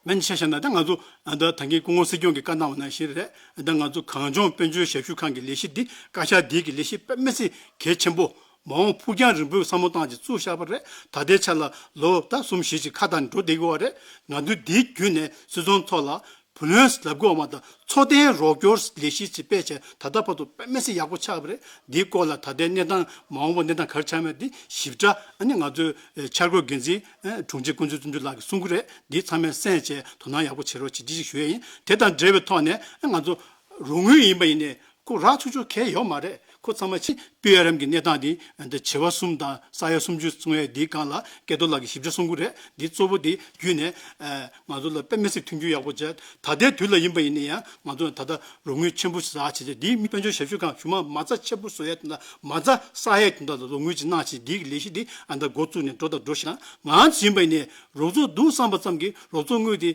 མན་ཆ་བཞག་ན་ད་ང་ཚོ་ཨ་ད་ད་གིན་སྐུ་ངོ་སྲིད་སྐྱོང་གིས་བཀའ་གནང་བ་ནང་བཞིན་རེད། ད་ང་ཚོ་གངས་ལྗོངས་དཔལ་འབྱོར་ཞབས་ཞུ་ཁང་གི་ལས་གཞི་འདི་བཀའ་ཤག་འདི་གི་ལས་གཞི་དཔེ་མི་སྲིད་གལ་ཆེན་པོ། མ་འོངས་ཕུགས་རྒྱང་རིང་པོའི་བསམ་བློ་བཏང་ཅིག་བཙུགས་བཞག་པ་རེད། ད་ལྟའི་ཆ་ལ་ལོ་ད་གསུམ་བཞི་ཅིག་ཁ་བཏང་འགྲོ་བསྡད་ཀྱི་ཡོད་རེད། ང་ཚོས་འདིའི་བརྒྱུད་ནས་སྲིད་ཚོང་ཐོག་ལ་བུ་ལོན་ལབ་དགོས་བ་མ་གཏོགས་འཚོ་རྟེན་རོགས་སྐྱོར་ལས་གཞི་ཅིག་སྤེལ་བྱས་ད་ལྟ་བར་དུ་དཔེ་མི་སྲིད་ཡག་པོ་ཆགས་པ་རེད། འདིའི་སྐོར་ལ་ད་ལྟའི་གནས་སྟངས་མ་འོངས་པ་གནས་སྟངས་ག་རེ་ཆགས་མེད་འདི་ཞིབ་ཕྲ་ཨ་ནི་ང་ཚོའི་འཆར་འགོད་འགན་འཛིན་དྲུང་ཆེ་ཀུན་བཟང་བརྩོན་འགྲུས་ལགས་ཀྱིས་གསུང་གི་རེད། འདི་ཚང་མས་གསན་བྱས་དོ་སྣང་ཡག་པོ་བྱེད་རོགས་བྱེད། འདི་ཞིག་ཞུ་ཡས་ཡིན། དེ་དང་འབྲེལ་བའི་ཐོག་ནས་ང་ཚོ་རོགས་དངུལ་ཡིན་པ་ཡིན་ནའི་ཁོ་རག་ཆོག་ཆོག་གལ་ཡོད་མ་རེད། ཁོ་ཚང་མ་ཕི་ཨར་ཨེམ་གྱི་གནས་སྟངས་འདི་འདི་བྱེ་བ་གསུམ་དང་ས་ཡ་སུམ་ཅུ་སོང་ཡས་འདིའི་སྒང་ལ་སྐལ་རྡོར་ལགས་ཀྱིས་ཞིབ་ཕྲ་གསུང་གི་རེད། འདི་གཙོ་བོ་འདི་བརྒྱུད་ནས་ང་ཚོ་ལ་དཔེ་མི་སྲིད་མཐུན་འགྱུར་ཡག་པོ་བྱས། ད་ལྟའི་དུས་ལ་ཡིན་པ་ཡིན་ན་ཡང་ང་ཚོ་ད་ལྟ་རོགས་དངུལ་ཆེན་པོ་ཟ་བྱས་ཏེ་འདིའི་མི་དཔལ་འབྱོར་ཞབས་ཞུ་ཁང་གཞུག་མ་མ་རྩ་ཆེན་པོ་བཟོ་ཡས་དེ་འདྲ་མ་རྩ་གསར་ཡས་དེ་འདྲ་ལ་རོགས་དངུལ་ཅིག་གནང་བྱས་འདིའི་ལས་གཞི་འདི་ཨ་ད་འགོ་བཙུགས་ནས་འགྲོ་དང་འགྲོ་བཞིན། ང་ཚོ་ཡིན་པ་ཡིན་ནས་རོགས་ཚོགས་འདུག་བསམ་པ་ཙམ་གྱིས་རོགས་ཚོགས་དངུལ་དེ་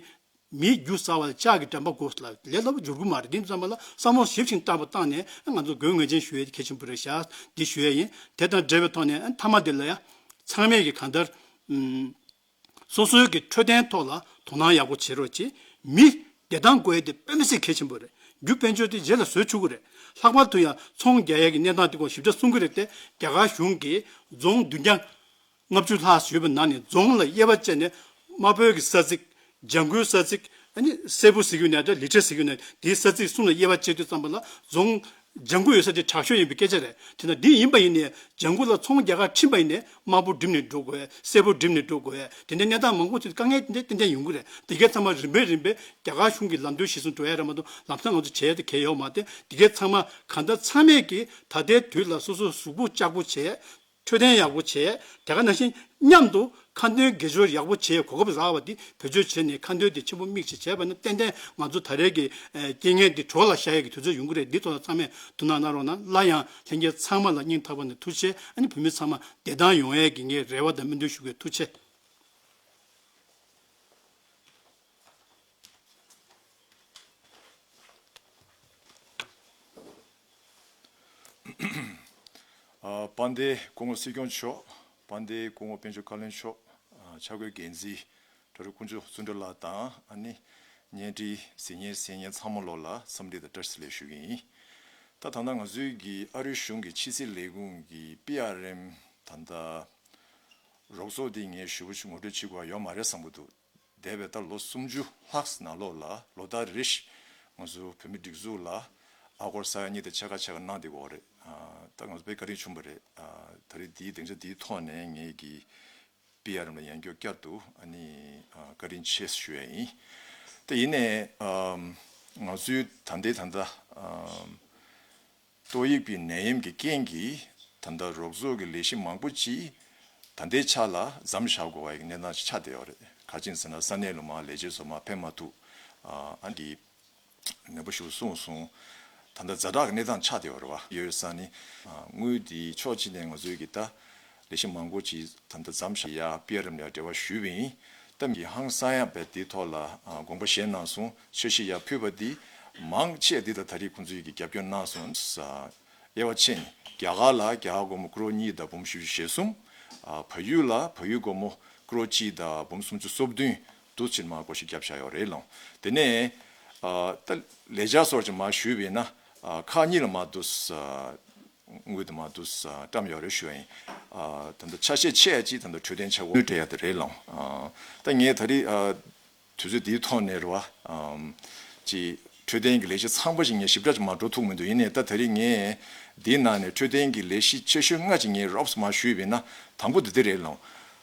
མིའི་རྒྱུ་ཟ་བ་ལ་ལྕགས་ཀྱི་འགྲམ་པ་དགོས་ལ་ལས་སླ་པོ་འགྱུར་གི་མ་རེད། དེ་ཙམ་པ་ལ་བསམ་བློ་ཞིབ་ཅིང་བརྟན་པོ་བཏང་ནས་ང་ཚོ་དགོས་ངེས་ཅན་ཞུ་ཡས་དེ་གལ་ཆེན་པོ་རེད་ཤག་འདི་ཞུ་ཡས་ཡིན། དེ་དང་འབྲེལ་བའི་ཐོག་ནས་མཐའ་མ་དེ་ལ་ཡང་ཚང་མས་ཀྱི་གང་ལྟར་ཨུམ། སོ་སོའི་གི་འཕྲོད་བསྟེན་ཐོག་ལ་དོ་སྣང་ཡག་པོ་བྱེད་རོགས་གྱིས། མི་བདེ་ཐང་དགོས་ཡས་དེ་དཔེ་མི་སྲིད་གལ་ཆེན་པོ་རེད། རྒྱུ་དཔལ་འབྱོར་དེ་རྗེས་ལ་བཟོས་ཆོག་གི་རེད། ལྷག་པར་དུ་ཡང་ཚོང་རྒྱག་ཡས་ཀྱི་གནས་སྟངས་དེ་སྐོར་ཞིབ་ཕྲ་གསུང་གི་རེད་དེ། རྒྱ་གར་གཞུང་གིས་རྫོང་བདུན་བརྒྱ་ལྔ་བཅུ་ལྷག་ཡོད་པའི་ནང་ནས་རྫོང་ལ་དབྱེ་བ་བཅད་ནས་དམར་པོའི་གི་ས་ཚིགས། ལྗང་གུའི་ས་ཚིགས། ཨ་ནི་སེར་པོ་ཟེར་གྱི་ཡོད་ན་འདྲ་ལི་ཁྲི་ཟེར་གྱི་ཡོད་ན་དེའི་ས་ཚིགས་གསུམ་ལ་དབྱེ་བ་བཅད་དུས་ཙམ་པ་ལ་རྫོང་ལྗང་གུ་ཡོད་ས་དེ་དྲག་ཤོས་ཡིན་པའི་སྐད་ཆ་རེད། དེ་ན་འདི་ཡིན་པ་ཡིན་ནའི་ལྗང་གུ་ལ་ཚོང་རྒྱག་གར་ཁྲིད་པ་ཡིན་ནའི་དམར་པོ་འགྲིམ་ནས་འགྲོ་དགོས། སེར་པོ་འགྲིམ་ནས་འགྲོ་དགོས། དེ་འདྲའི་གནས་སྟངས་མང་པོ་ཅིག་དཀའ་ངལ་དེ་འདྲ་ཏན་ཏན་ཡོང་གི་རེད། དེ་གའི་ཚང་མ་རིམ་པས་རིམ་པས་རྒྱ་གར་གཞུང་གི་ལམ་སྟོན་གཞིར་བཟུང་འགྲོ་ཡ་རེད་མ་གཏོགས་ལམ་སང་ང་ཚོ་བྱས་ཏེ་གལ་ཡོད་མ་རེད། དེ་གའི་ཚང་མ་གང་ལྟར་ཚང་མས་ཀྱིས་ད་ལྟའི་དུས་ལ་སོ་སོ་གཟུགས་པོ་ལྕགས་པོ་བྱས། འཕྲོད་བསྟེན་ཡག་པོ་བྱས། དེ་ག་ནང་བཞིན་མཉམ་དུ་ཁ་འདོན་དགེ་སྦྱོར་ཡག་པོ་བྱེད་གོ་སྐབས་རག་པ་འདི་བེད་སྤྱོད་བྱས་ནས་ཁ་འདོན་དེ་ཆེན་པོ་དམིགས་བྱས་བྱས་པ་ན་ཏན་ཏན་ང་ཚོ་ད་རེས་ཀྱི་རྐྱེན་ངན་འདི་གྲོགས་ལ་ཤར་ཡག་གི་དུས་ཚོད་ཡོང་གི་རེད། འདི་ཐོག་ལ་ཚང་མས་དོ་སྣང་གནང་རོགས་གནང་། སླར་ཡང་ལྷན་རྒྱས་ཚང་མ་ལ་སྙིང་ཐག་པ་ནས་ཐུགས་རྗེ་ཆེ། ཨ་ནི་བོད་མི་ཚང་མ་བདེ་ཐང་ཡོང་ཡག་གི་ངས་རེ་བ་དང་སྨོན་འདུན་ཞུ་གི། ཐུགས་རྗེ་ཆེ། ཨ། དཔལ་ལྡན་སྐུ་ངོ་སྲིད་སྐྱོང་མཆོག་དཔལ་ལྡན་སྐུ་ངོ་དཔལ་འབྱོར་བཀའ་བློན་མཆོག་ཨ། འཆར་འགོད་འགན་འཛིན་གྲུབ་རིགས་ཀུན་སྤྱོད་བརྩོན་འགྲུས་ལགས་དང་། ཨ་ནི་བརྙན་འཕྲིན་གཟིགས་མཁན་གསན་མཁན་ཚང་མ་ལོག་ལ་འཚམས་འདྲི་དང་བཀྲ་ཤིས་བདེ་ལེགས་ཞུ་གི་ཡིན། ད་ད་ལྟ་ང་ཚོའི་གི་ཨ་རིའི་གཞུང་གི་ཕྱི་སྲིད་ལས་ཁུངས་ཀྱི་པི་ཨར་ཨེམ་ད་ལྟ་རོགས་ཚོགས་འདི་ངས་ཞུ་བ་ཞུ་ངོ་སྤྲོད་བྱེད་དགོས་པ་ཡོད་མ་རེད་བསམ་གྱི་འདུག་འདས་པའི་ད་ལོ་སུམ་ཅུ་ལྷག་ནང་ལོགས་ལ་ལོ་ལྟར་རེ་བཞིན་ང་ཚོ་བོད་མི་སྒྲིག་འཛུགས་ལ་ཨ་སྒོར་ས་ཡ་གཉིས་དང་ཕྱེད་ཀ་ཕྱེད་ཀ་གནང་བསྡད་ཀྱི་ཡོད་རེད། ད་ང་ཚོ་དཔེ་བཀའ་དྲིན་ཆེན་པོ་རེད། ད་རེས་འདིའི་སྡིངས་ཆ་འདིའི་ཐོག་ནས་ངས་ཀྱི་པི་ཨར་ཨེམ་ལ་ཡང་བསྐྱར་དུ་ཨ་ནི་བཀའ་དྲིན་ཆེ་ཞུ་ཡ་ཡིན། ད་ཡིན་ནའི་ང་ཚོའི་ད་ལྟའི་ད་ལྟ་ཏོག་དབྱིབས་ཀྱི་ནད་ཡམས་ཀྱི་རྐྱེན་གྱིས་ད་ལྟ་རོགས་ཚོགས་ཀྱི་ལས་གཞི་མང་པོ་ཅིག་ད་ལྟའི་ཆ་ལ་མཚམས་བཞག་དགོས་པའི་གནས་སྟངས་ཤིག་ཆགས་བསྡད་ཡོད་རེད། ག་ཅི་ཡིན་ཟེར་ན་ས་གནས་ལ་མར་ལས་བྱེད་ཚོ་མར་ཕེབས་མ་ཐུབ། ཨ་འདི་ནད་པ་ཞིག་གསུངས་སོང་། ད་ལྟ་ཛ་དྲག་གི་གནས་སྟངས་ཆགས་བསྡད་ཡོད་རེད་བ། ཡོད་ས་ནི་དངུལ་འདི་ཕྱོགས་གཅིག་ནས་ང་ཚོའི་གི་ད་ལས་གཞི་མང་པོ་ཅིག་ད་ལྟ་མཚམས་བཞག་ཡ་པི་ཨར་ཨེམ་ལ་འབྲེལ་བ་ཞུས་པ་ཡིན། གཏམ་གྱི་ཧང་སང་ཡ་བས་འདིའི་ཐོག་ལ་དགོངས་པ་བཞེས་གནང་སོང་། འཆར་གཞི་ཡར་ཕུལ་བ་འདི་མང་ཆེ་འདི་ལ་ད་རེས་ཁོང་ཚོས་ཀྱི་རྒྱབ་སྐྱོར་གནང་སོང་། དབྱེ་བ་ཕྱེ་ནས་རྒྱ་གར་ལ་རྒྱ་གར་སྒོར་མོ་ཀོ་རོར་གཉིས་དང་འབུམ་བཞི་བཅུ་ཞེ་གསུམ། བལ་ཡུལ་ལ་བལ་ཡུལ་སྒོར་མོ་ཀོ་རོར་གཅིག་དང་འབུམ་སུམ་ཅུ་སོ་བདུན་འདུག་ཕྱིར་མར་བགོ་བཤའ་བརྒྱབ་བཞག་ཡོད་རེད་ལགས། དེ་ནས་ད་ལས་འཆར་སོགས་ཀྱི་མར་ཞུས་པ་ཡིན་ན་ཁག་གཉིས་ལ་མར་འདུག་དངུལ་དུ་མ་དུ་བཀྲམ་ཡོད་རེད་ཞུ་ཡ་ཡིན། ད་ལྟ་ཆ་ཤས་ཆེ་ཡ་གཅིག་ད་ལྟ་འཕྲོད་བསྟེན་ཆ་བོ་སྤྲད་ཡ་དེ་རེད་ལགས། ད་ངས་ད་རེས་དུས་ཚོད་འདིའི་ཐོག་ནས་རེད་བ། ཅིག་འཕྲོད་བསྟེན་གྱི་ལས་གཞི་ཚང་པ་ཞིག་ངས་ཞིབ་ཕྲ་ཅིག་མ་འགྲོ་ཐུབ་མི་འདུག་ཡིན་ནའི་ད་ད་རེས་ངས་འདིའི་ནང་ནས་འཕྲོད་བསྟེན་གྱི་ལས་གཞི་ཆེ་ཤོས་ལྔ་ཅིག་ངས་རོབ་ཙམ་མར་ཞུས་པ་ཡིན་ན་དང་པོ་འདི་འདི་རེད་ལགས།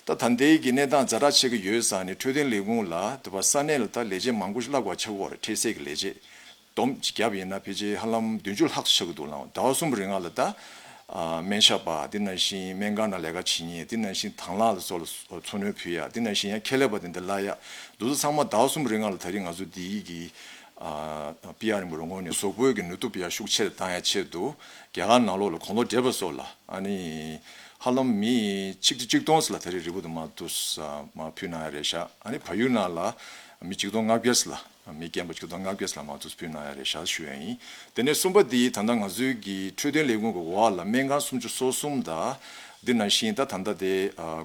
ད་ད་ལྟའི་གི་གནས་སྟངས་ཛ་དྲག་ཆགས་ཀྱི་ཡོད་ས་ནས་འཕྲོད་བསྟེན་ལས་ཁུངས་ལ་དུ་བ་ས་གནས་ལ་ད་ལས་བྱེད་མང་པོ་ཞིག་བསླབ་དགོས་ཆགས་ཀྱི་ཡོད་རེད། འཕྲལ་སེལ་གྱི་ལས་བྱེད། སྡོམ་གཅིག་བརྒྱབ་ཡིན་ན་ཕལ་ཆེར་ཧ་ལམ་བདུན་ཅུ་ལྷག་ཙམ་ཆགས་ཀྱི་འདུག་ལགས། ཟླ་བ་གསུམ་རིང་ལ་ད་སྨན་ཞབས་པ་དེ་ནང་བཞིན་སྨན་ཁང་ནང་ལས་ཀ་བྱེད་མཁན་དེ་ནང་བཞིན་དྭང་བླངས་ལ་སོགས་ལ་འཚོ་སྣོན་ཕུལ་ཡ་དེ་ནང་བཞིན་ཡང་ཁྱད་ལས་པ་དེ་འདྲ་གླ་ཡ་འདུག་ཚང་མ་ཟླ་བ་གསུམ་རིང་ལ་ད་རིང་ང་ཚོ་འདིའི་གི་པི་ཨར་ཨེམ་གི་རོགས་དངུལ་ནས་གཟུགས་པོའི་གི་ནུས་སྟོབས་ཡ་ཤུགས་ཆེར་བཏང་ཡ་ཆེད་དུ་རྒྱ་གར་ནང་ལོགས་ལ་གོང་ལོ་བགྲེས་པ་སོགས་ལ་ཨ་ནི་ཧ་ལམ་མི་ཆིག་ཁྲི་ཆིག་སྟོང་ཙམ་ལ་ད་རེས་རེ་བ་དུ་མ་འདུག་མ་ཕུལ་གནང་ཡ་རེད་ཤག་ཨ་ནི་བལ་ཡུལ་ནང་ལ་མི་ཆིག་སྟོང་ལྔ་བརྒྱ་ཙམ་ལ། མི་རྒན་པ་ཆིག་སྟོང་ལྔ་བརྒྱ་ཙམ་ལ་མ་འདུག་ཕུལ་གནང་ཡ་རེད་ཤག་ཞུ་ཡ་ཡིན། དེ་ནས་གསུམ་པ་འདི་ད་ལྟ་ང་ཚོའི་གི་འཕྲོད་བསྟེན་ལས་ཁུངས་ཀྱི་འོག་ལ་སྨན་ཁང་སུམ་ཅུ་སོ་གསུམ་དང་། འདི་ནང་བཞིན་ད་ད་ལྟ་དེ་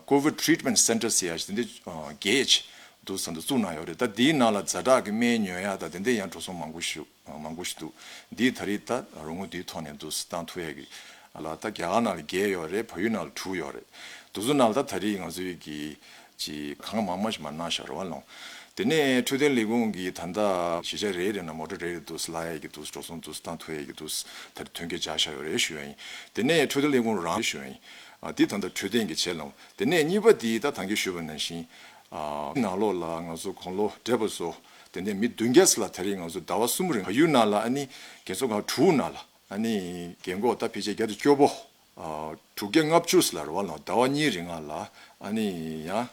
ཀོ་ཝིཌ་ཊི་རི་ཊི་མེན་ཊི་སེན་ཊར་ཟེར་ཡ་ཞིག་དེ་འདྲ་བརྒྱད་འདུག་ས་འདི་བཙུགས་གནང་ཡོད་རེད། ད་འདིའི་ནང་ལ་ཛ་དྲག་གི་སྨན་ཉོ་ཡ་ད་དེ་འདྲ་ཡང་འགྲོ་སོང་མང་པོ་ཞིག་མང་པོ་ཞིག་འདུག་འདིའི་ད་རེས་ད་རོགས་དངུལ་འདིའི་ཐོག་ནས་འདུག་བཏང་ཐུབ་ཡ་གི་ལ་ད་རྒྱ་གར་ནང་ལ་བརྒྱད་ཡོད་རེད། བལ་ཡུལ་ནང་ལ་དྲུག་ཡོད་རེད། འདུག་ཚོ་ནང་ལ་ད་ད་རེས་ང་ཚོའི་གི་ཅིག་གང་མང་མང་ཞིག་མ་གནང་ཤག་རེད་བ་ལགས། དེ་ནས་འཕྲོད་བསྟེན་ལས་ཁུངས་ཀྱིས་ད་ལྟ་གཞིས་ཆགས་རེ་རེ་ནང་མོ་ཊ་རེ་རེ་འདུག་སླ་ཡས་ཀྱི་འདུག་འགྲོ་སོང་འདུག་བཏང་ཐུབ་ཡས་ཀྱི་འདུག་ད་མཐུན་རྐྱེན་སྦྱར་བཞག་ཡོད་རེད་ཞུ་ཡ་ཡིན། དེ་ནས་འཕྲོད་བསྟེན་ལས་ཁུངས་རང་ཞུ་ཡ་ཡིན། ཨ་འདི་ད་ལྟ་འཕྲོད་བསྟེན་གྱི་བྱེད་ལམ། དེ་ནས་གཉིས་པ་འདི་ད་ད་གིན་ཞུས་པ་ནང་བཞིན་ཨ་ནང་ལོགས་ལ་ང་ཚོ་གོང་ལོ་བགྲེས་པ་ཚོ་དེ་ནས་མི་བདུན་བརྒྱ་ཙམ་ལ་ད་རེས་ང་ཚོ་ཟླ་བ་གསུམ་རིང་བལ་ཡུལ་ནང་ལ་ཨ་ནི་རྒན་གསོ་ཁང་དྲུག་ནང་ལ་ཨ་ནི་རྒན་གོག་ད་ཕལ་ཆེར་བརྒྱ་དང་བཅུ་པོ། དྲུག་བརྒྱ་ལྔ་བཅུ་ཙམ་ལ་རེད་བ་ལགས། ཟླ་བ་གཉིས་རིང་ལ་ཨ་ནི་ཡང་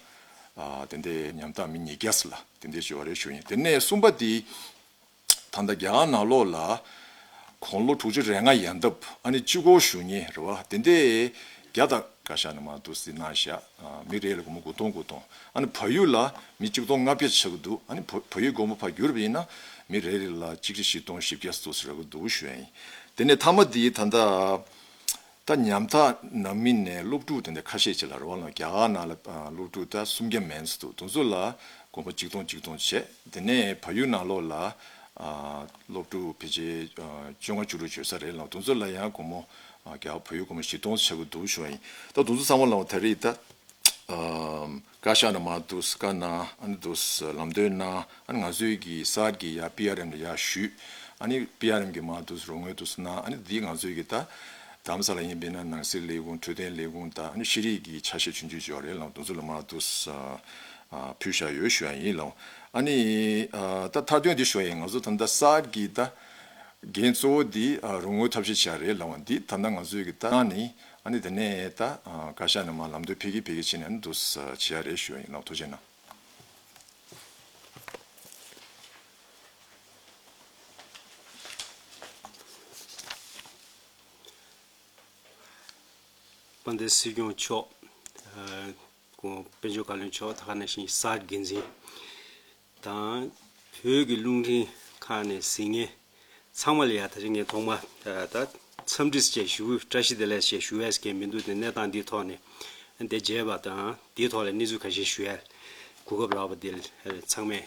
དེ་འདྲའི་ཉམ་ཐག་མི་ཉིས་བརྒྱ་ཙམ་ལ་དེ་འདྲའི་ཞུ་བ་རེད་ཞུ་ཡིན། དེ་ནས་གསུམ་པ་འདི་ད་ལྟ་རྒྱ་གར་ནང་ལོགས་ལ་གོང་ལོ་དྲུག་ཅུ་རེ་ལྔ་ཡན་འདབ་ཨ་ནི་སྤྱི་སྒོར་ཞུ་མཁན་རེད་བ། དེ་འདྲའི་བརྒྱ་དང་བཀའ་ཤག་ནས་མར་འདུག་སེ་གནང་ཤག་མི་རེ་ལ་སྒོར་མོ་དགུ་སྟོང་དགུ་སྟོང་། ཨ་ནི་བལ་ཡུལ་ལ་མི་གཅིག་སྟོང་ལྔ་བརྒྱ་ཆགས་ཀྱི་འདུག་ཨ་ནི་བལ་བལ་ཡུལ་སྒོར་མོ་ཕར་བསྒྱུར་བ་ཡིན་ན་མི་རེ་རེ་ལ་གཅིག་ཁྲི་བཞི་སྟོང་བཞི་བརྒྱ་འདུག་སེ་རག་གི་འདུག་ཞུ་ཡ་ཡིན། དེ་ནས་མཐའ་མ་འདི་ད་ལྟ། ད་ཉམ་ཐག་ནང་མི་ནས་སློབ་ཕྲུག་དེ་འདྲ་ཁ་ཤས་ཅིག་ལ་རེད་བ་ལགས། རྒྱ་གར་ནང་ལ་སློབ་ཕྲུག་ད་སུམ་བརྒྱ་མན་ཙམ་འདུག་དེ་ཚོ་ལ་སྒོར་མོ་གཅིག་སྟོང་གཅིག་སྟོང་བྱས། དེ་ནས་བལ་ཡུལ་ནང་ལོགས་ལ་སློབ་ཕྲུག་ཕལ་ཆེར་བཅོ་ལྔ་བཅུ་དྲུག་བྱོས་ས་རེད་ལགས། དེ་ཚོ་ལ་ཡང་སྒོར་མོ་རྒྱ་བལ་ཡུལ་སྒོར་མོ་བཞི་སྟོང་ཆགས་ཀྱི་འདུག་ཞུ་བ་ཡིན། ད་དེ་ཚོ་ཚང་མ་ལ་ད་རེས་ད། བཀའ་ཤག་ནས་མར་འདུག་སེ་བཀའ་གནང་། ཨ་ནི་འདུག་སེ་ལམ་སྟོན་གནང་། ཨ་ནི་ང་ཚོའི་གི་གསར་གྱི་ཡ་པི་ཨར་ཨེམ་ལ་ཡ་ཞུས། ཨ་ནི་པི་ཨར་ཨེམ་གི་མར་འདུག་སེ་རོགས་དངུལ་འདུག་སེ་གནང་། ཨ་ནི་འདི་ང་ཚོའི་གི་ད་རྡ་རམ་ས་ལ་ཡིན་པས་ན་ནང་སྲིད་ལས་ཁུངས་འཕྲོད་བསྟེན་ལས་ཁུངས་དང་ཨ་ནི་ཤེས་རིག་གི་ཆ་ཤས་ཆུང་ཆུང་ཅིག་ཡོད་རེད་ལགས། འདུག་སེ་ལ་མར་འདུག་སེ་ཕུལ་བཞག་ཡོད་ཞུ་ཡ་ཡིན་ལགས། ཨ་ནི་ད་མཐའ་དོན་འདི་ཞུ་ཡ་ཡིན། ང་ཚོ་ད་ལྟ་གསར་གྱི་ད་འགན་གཙོ་བོ་འདི་རོགས་དངུལ་ཐབས་ཤེས་བྱས་རེད་ལགས། འདི་ད་ལྟ་ང་ཚོའི་གི་ད་ནང་ནས། ཨ་ནི་དེ་ནས་ད་བཀའ་ཤག་ནས་མར་ལམ་སྟོན་ཕེབས་ཀྱི་ཕེབས་ཀྱི་བྱས་ནས་ཨ་ནི་འདུག་སེ་བྱེད་ཡ་རེད་ཞུ་ཡ་ཡིན་ལགས། ཐུགས་རྗེ་གནང་། དཔལ་ལྡན་སྲིད་སྐྱོང་མཆོག་ཨ་སྐུ་ངོ་དཔལ་འབྱོར་བཀའ་བློན་མཆོག་ད་ག་ནང་བཞིན་གསར་འགན་འཛིན། དང་། བོད་ཀྱི་རླུང་འཕྲིན་ཁང་ནས་གཟིགས་མཁན་ཚང་མ་ལ་ཡ་ད་ཆ་ངས་ཐོག་མ་ད་འཚམས་འདྲི་ཞེས་ཞུ། བཀྲ་ཤིས་བདེ་ལེགས་ཞེས་ཞུ་བས་ཀྱི་མི་འདུག་དེ་གནས་སྟངས་འདིའི་ཐོག་ནས་འདི་མཇལ་བ་དང་འདིའི་ཐོག་ལ་གནས་ཚུལ་ཁ་ཤས་ཞུ་ཡ་གོ་སྐབས་རག་པ་འདི་ཚང་མས་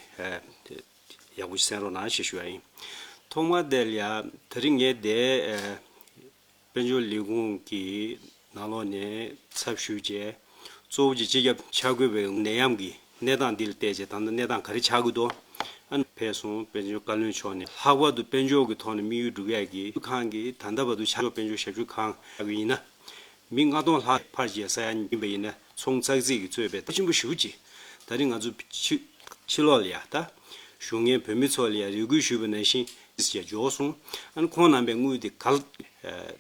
ཡག་པོ་ཞིག་གསན་རོགས་གནང་ཞེས་ཞུ་ཡ་ཡིན། ཐོག་མར་དེ་ལ་ཡ་དེ་རིང་ངས་དེ་ཨ་དཔལ་འབྱོར་ལས་ཁུངས་ཀྱི་ནང་ལོགས་ནས་ཚབ་ཞུས་བྱས། གཙོ་བོ་གཅིག་སྤྱི་ཁྱབ་འཆར་འགོད་པའི་ནད་ཡམས་ཀྱི་གནས་སྟངས་འདི་ལ་བལྟས་བྱས། ད་ལྟ་གནས་སྟངས་ག་རེ་ཆགས་ཀྱི་འདུག་ཨ་ནི་ཕེབས་སོང་། དཔལ་འབྱོར་བཀའ་བློན་མཆོག་ནས་ལྷག་པར་དུ་དཔལ་འབྱོར་གྱི་ཐོག་ནས་དམིགས་ཡུལ་སྒྲུབ་ཡག་གི་ཁང་གི་ད་ལྟ་བར་དུ་ཆ་འཇོག་དཔལ་འབྱོར་ཞབས་ཞུ་ཁང་ཡིན་ན། མི་ལྔ་སྟོང་ལྷག་ཕར་བཞེས་ས་ཡ་ཡིན་པ་ཡིན་ན། ཚོང་ཙག་ཙིག་གིས་གཙོས་པའི་ད་ཆེན་པོ་ཞེ་པོ་ཅིག་ད་རིང་ང་ཚོ་ཕྱི་ཕྱི་ལོགས་ལ་ཡ་ད་བཞུགས་མཁན་བོད་མི་ཚོ་ལ་ཡ་རེ་སྐུལ་ཞུས་པ་ནང་བཞིན་ཡ་འབྱོར་སོང་། ཨ་ནི་ཁོང་རྣམ་པས་དངུལ་དེ་ག་ལ་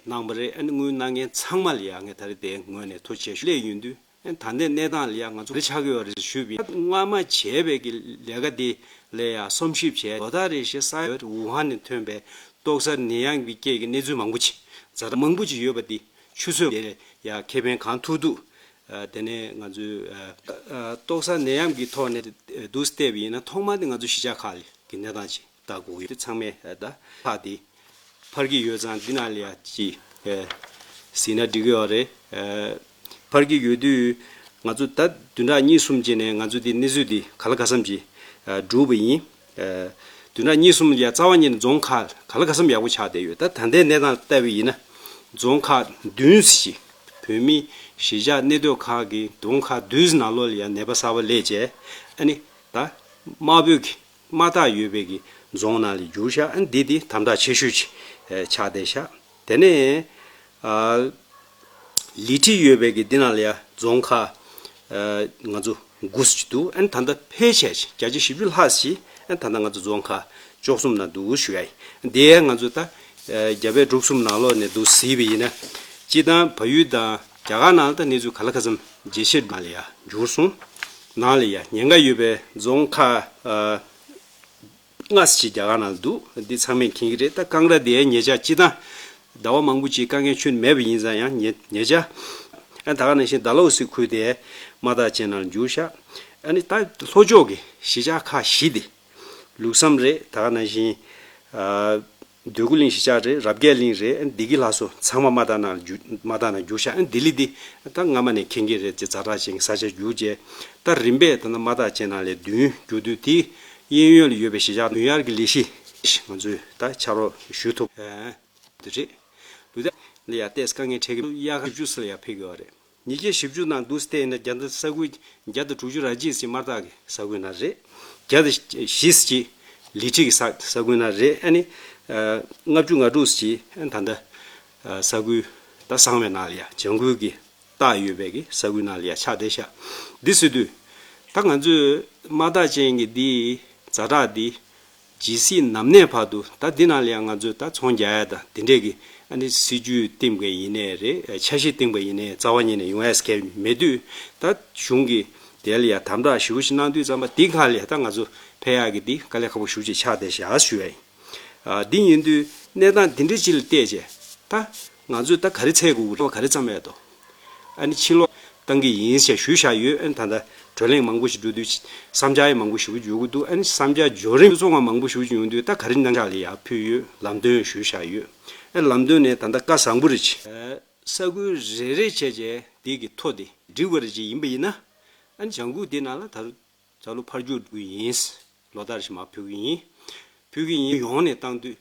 གནང་པ་རེད། ཨ་ནི་དངུལ་གནང་མཁན་ཚང་མ་ལ་ཡ་ངས་ད་རེས་དེ་ངོས་ནས་ཐུགས་རྗེ་ཆེ་ཞུ་སླེབས་ཡོང་དུས། ཨ་ནི་ད་ལྟའི་གནས་སྟངས་ལ་ཡ་ང་ཚོ་ག་རེ་ཆགས་ཀྱི་ཡོད་རེད་ཞུས་པ་ཡིན། སྔ་མ་བྱས་པའི་གི་ལས་ཀ་དེ་ལ་ཡ་སོམས་ཞིབ་བྱས། ལོ་ལྟར་རེ་བཞིན་ས་ཡ་ཝུ་ཧན་ནས་ཐོན་པའི་ཏོག་གསར་ནད་ཡམས་ཀྱི་སྐད་ཀྱི་གནས་ཚུལ་མང་པོ་ཅིག་ཛ་དྲག་མང་པོ་ཅིག་ཡོད་པ་འདི་ཆུ་ཚོད་དེ་ལ་ཡ་ཁེ་ཕན་གང་ཐུབ་ཐུབ། ཨ་དེ་ནས་ང་ཚོས་ཨ་ཨ་ཏོག་གསར་ནད་ཡམས་ཀྱི་ཐོག་ནས་འདུག་སེ་བལྟས་པ་ཡིན་ན། ཐོག་མར་དེ་ང་ཚོ་གཞིས་ཆགས་ཁག་ལ་གི་གནས་སྟངས་ཅིག་ལྟ་དགོས་ཀྱི་ཡོད། དེ་ཚང་མས་ཨ་ད་ཁག་དེ་ཕར་གྱི་ཡོད་ཙང་འདི་ནང་ལ་ཡ་ཅིག་ཨ་གཟིགས་ན་འགྲིག་གི་ཡོད་རེད། ཨ་ཕར་གྱི་ཡོད་དུས་ང་ཚོ་ད་བདུན་ཕྲག་གཉིས་གསུམ་རྗེས་ནས་ང་ཚོ་འདི་གནས་ཚུལ་འདི་ག་ལ་ག་འཚམ་ཅིག་ཨ་སྒྲུབ་པ་ཡིན། ཨ་བདུན་ཕྲག་གཉིས་གསུམ་ལ་ཡ་རྩ་བ་ཉིད་ནས་རྫོང་ཁག་ག་ལ་ག་འཚམ་ཡག་པོ་ཆགས་བསྡད་ཡོད། ད་ད་ལྟའི་གནས་སྟངས་ལ་བལྟས་པ་ཡིན་ན། རྫོང་ཁག་བདུན་ཙམ་ཞིག་བོད་མི་གཞིས་ཆགས་གནས་སྡོད་ཁག་གི་རྫོང་ཁག་བདུན་ཙམ་ནང་ལོགས་ལ་ཡ་ནད་པ་གསར་པ་སླེབས་བྱས། ཨ་ནི་ད་དམར་པོའི་གི་དམར་རྟགས་ཡོད་པའི་གི་རྫོང་ནང་ལ་གྱུར་ཤག་ཨ་ནི་འདི་འདི་དམ་དྲག་ཆེ་ཤོས་ཅིག་ཨ་ཆགས་བསྡད་ཤག་དེ་ནས་ཨ་ལི་ཁྲི་ཡོད་པའི་གི་འདི་ནང་ལ་ཡ་རྫོང་ཁག་ཨ་ང་ཚོ་དགུ་ཙམ་འདུག་ཨ་ནི་ད་ལྟ་ཕལ་ཆེར་ཅིག་བརྒྱ་ཆ་བཞི་བཅུ་ལྷག་ཙམ་ཅིག་ཨ་ནི་ད་ལྟ་ང་ཚོ་རྫོང་ཁག་བཅུ་གསུམ་ནང་འདུག་ཞུ་ཡ་ཡིན། དེ་ཡང་ང་ཚོ་ད་ཨ་རྒྱ་བལ་འབྲུག་གསུམ་ནང་ལོགས་ནས་འདུག་གཟིགས་པ་ཡིན་ན། སྤྱིར་བཏང་བལ་ཡུལ་དང་རྒྱ་གར་ནང་ལ་ད་གནས་ཚུལ་ག་ལ་ག་འཚམ་ཇེ་ཆེར་ནང་ལ་ཡ་འགྱུར་སོང་། ནང་ལ་ཡ་ཉེན་ཁ་ཡོད་པའི་རྫོང་ཁག་ཨ་ལྔ་ཙམ་ཅིག་རྒྱ་གར་ནང་ལ་འདུག་འདི་ཚང་མས་མཁྱེན་གྱི་རེད། ད་ཀང་ར་དེ་ཉེ་ཆར་སྤྱིར་བཏང་ཟླ་བ་མང་པོ་ཅིག་དཀའ་ངལ་ཁྱོན་མེད་པ་ཡིན་ཙང་། ཡང་ཉེ་ཉེ་ཆར་ཨ་ད་ག་ནང་བཞིན་ཌལ་ཧོ་སི་ཁུལ་དེ་དམག་རྟགས་ཅན་ནང་ལ་འགྱུར་ཤག་ཨ་ནི་ད་ལྷོ་ཕྱོགས་ཀྱི་གཞིས་ཆགས་ཁག་བཞི་དེ། ལུགས་བསམ་རེད། ད་ག་ནང་བཞིན་ཨ་འདོད་རྒུ་གླིང་གཞིས་ཆགས་རེད། རབ་རྒྱས་གླིང་རེད། ཨ་ནི་བདེ་སྐྱིད་ལྷ་མཚོ་ཚང་མ་དམག་རྟགས་ནང་ལ་འགྱུར། དམག་རྟགས་ནང་འགྱུར་ཤག་ཨ་ནི་ལྡི་ལི་འདི་ད་སྔ་མ་ནས་མཁྱེན་གྱི་རེད། ཅེས་ཛ་དྲག་ཅན་གྱི་ས་ཆ་འགྱུར་བྱས། ད་རིམ་པས་ད་ལྟ་དམག་རྟགས་ཅན་ནང་ལས་བདུན་འགྱུར་དུས། དེའི་གཡས་གཡོན་ལ་ཡོད་པའི་གཞིས་ཆགས་བདུན་ཡར་གྱི་ལས་གཞི་ང་ཚོས་ད་ཕྱག་རོགས་ཞུ་ཐུབ། ཨ་དེ་རེད། ལུས་རྟེན་ལ་ཡ་ཏོག་ཙམ་དཀའ་ངལ་འཕྲད་ཀྱི་འདུག་དབྱར་ཁ་བཞི་བཅུ་ཙམ་ལ་ཡ་ཕེབས་ཀྱི་ཡོད་རེད། ཉིས་བརྒྱ་བཞི་བཅུ་ནང་འདུག་སེ་བལྟས་ན། རྒྱ་ད་ས་ཁུལ་བརྒྱ་དང་དྲུག་ཅུ་རེ་གཅིག་ཙམ་དམག་རྟགས་ཀྱི་ས་ཁུལ་ནང་རེད། བརྒྱ་དང་བཞི་ཙམ་ཅིག་ལི་ཁྲི་གི་ས་ས་ཁུལ་ནང་རེད། ཨ་ནི་ཨ་ལྔ་བཅུ་ང་དྲུག་ཙམ་ཅིག་ཨ་ནི་ད་ལྟ་ཨ་ས་ཁུལ་ད་གསང་བའི་ནང་ལ་ཡ་ལྗང་ཁུ་གི་རྟགས་ཡོད་པའི་གི་ས་ཁུལ་ནང་ལ་ཡ་ཆགས་བསྡད་ཤག་འདི་ཟེར་དུས་ད་ང་ཚོས་དམག་རྟགས་ཅན་གྱི་འདི་ཛ་དྲག་འདི་ཇི་སྲིད་ནམ་གནས་བར་དུ་ད་འདི་ནང་ལ་ཡང་ང་ཚོས་ད་ཚོང་རྒྱག་ཡ་དང་དེ་འདྲས་ཀྱི་ཨ་ནི་སྲིད་ཇུས་བཏིང་པ་ཡིན་ནའི་རེད། འཆར་གཞི་བཏིང་པ་ཡིན་ནའི་རྩ་བ་ཉིད་ནས་ཡོང་ཡ་གལ་མེད་དུས། ད་གཞུང་གིས་དེ་ལ་ཡ་དམ་དྲག་ཞེ་པོ་ཞིག་གནང་དུས་ཙམ་པ། དེ་ག་ལ་ཡ་ད་ང་ཚོ་ཕེབས་ཡག་གི་འདི་དཀའ་ལས་ཁག་པོ་ཞེ་པོ་ཅིག་ཆགས་བསྡད་ཤག་ཞུ་ཡ་ཡིན། ཨ་འདི་ཡིན་དུས་གནས་སྟངས་འདི་འདྲས་ཅིག་ལ་བལྟས་བྱས། ད་ང་ཚོས་ད་ག་རེ་འཚོལ་དགོས་ཀྱི་རེད། ག་རེ་བརྩམས་ཡ་འདུག་ཨ་ནི་ཕྱིར་ལོག་བཏང་གི་ཡིན་ཞེས་ཞུས་བཞག་ཡོད། ཨ་ནི་ད་ལྟ་བགྲོ་གླེང་མང་པོ་ཞིག་འགྲོ་དུས་བསམ་འཆར་ཡང་མང་པོ་ཞེ་པོ་ཡོང་གི་འདུག་ཨ་ནི་བསམ་འཆར་འབྱོར་རིམ་ཚོགས་ཁང་མང་པོ་ཞེ་པོ་ཅིག་ཡོང་དུས། ད་ག་རེ་གནང་འཆར་ལ་ཡར་ཕུལ་ཡོད། ལམ་སྟོན་ཞུས་བཞག་ཡོད། ཨ་ནི་ལམ་སྟོན་ནས་ད་ལྟ་བཀའ་བཟང་པོ་རེ་བྱས། ས་ཁུལ་རེ་རེ་བྱས་བྱས་འདི་གི་ཐོ་དེ་འགྲིག་པ་རེ་བྱས་ཡིན་པ་ཡིན་ན། ཨ་ནི་ལྗང་ཁུ་འདི་ནང་ལ་ད་རུང་ད་ལོ་ཕར་རྒྱུག་འགྲོ་གི་ཡིན། ལོ་ལྟར་བཞིན་མར་ཕུལ་གི་ཡིན། ཕུལ་གི་ཡིན། ཡོངས་ནས་བཏང་དུས།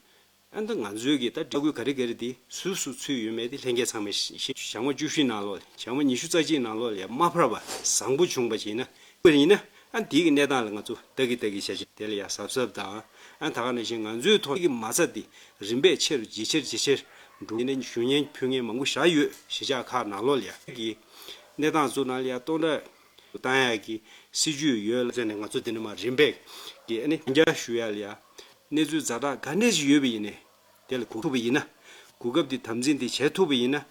ཨ་ནི་ད་ང་ཚོའི་གི་ད་ལྟ་ས་ཁུལ་ག་རེ་ག་རེ་དེ་སུ་སུ་ཚུད་ཡོད་མེད་དེ་ལྷན་རྒྱས་ཚང་མས་ཤེས། ཞག་མ་བཅུ་བཞི་ནང་ལོགས་ལ། ཞག་མ་ཉི་ཤུ་རྩ་གཅིག་ནང་ལོགས་ལ་ཡ་མ་ཕར་བ་བཟང་པོ་བྱུང་བ་ཞིག་ཡིན་ན། ཡིན་ན་ཨ་ནི་དེའི་གི་གནས་སྟངས་ལ་ང་ཚོ་ལྟ་གི་ལྟ་གི་བྱས་བྱས་དེ་ལ་ཡ་གཟབ་གཟབ་དང་། ཨ་ནི་ད་ག་ནང་བཞིན་ང་ཚོའི་ཐོག་གི་མ་རྩ་དེ་རིམ་པས་ཆེ་རུ་ཇེ་ཆེར་ཇེ་ཆེར་འགྲོ། ཡིན་ན་ཞུ་སྙན་ཕུལ་མཁན་མང་པོ་བཞག་ཡོད། གཞིས་ཆགས་ཁག་ནང་ལོགས་ལ་ཡ་གི་གནས་སྟངས་ཚོ་ནང་ལ་ཡ་སྟོང་ཕྲག་བཏང་ཡག་གི་སྲིད་ཇུས་ཡོད་ལ་བརྟེན་ནས། ང་ཚོ་འདི་ནས་མར་རིམ་པས་ཀྱི་ཨ་ནི་ཞུ་ཡ་ལ་ཡ་གནས་ཚུལ་ཛ་དྲག་ག་འདྲས་ཞིག་ཡོད་པ་ཡིན་ནའི་དེ་ལ་གོ་ཐུབ་པ་ཡིན་ན། གོ་སྐབས་འདི་དམ་འཛིན་འདི་བྱེད་ཐུབ་པ་ཡིན་ན།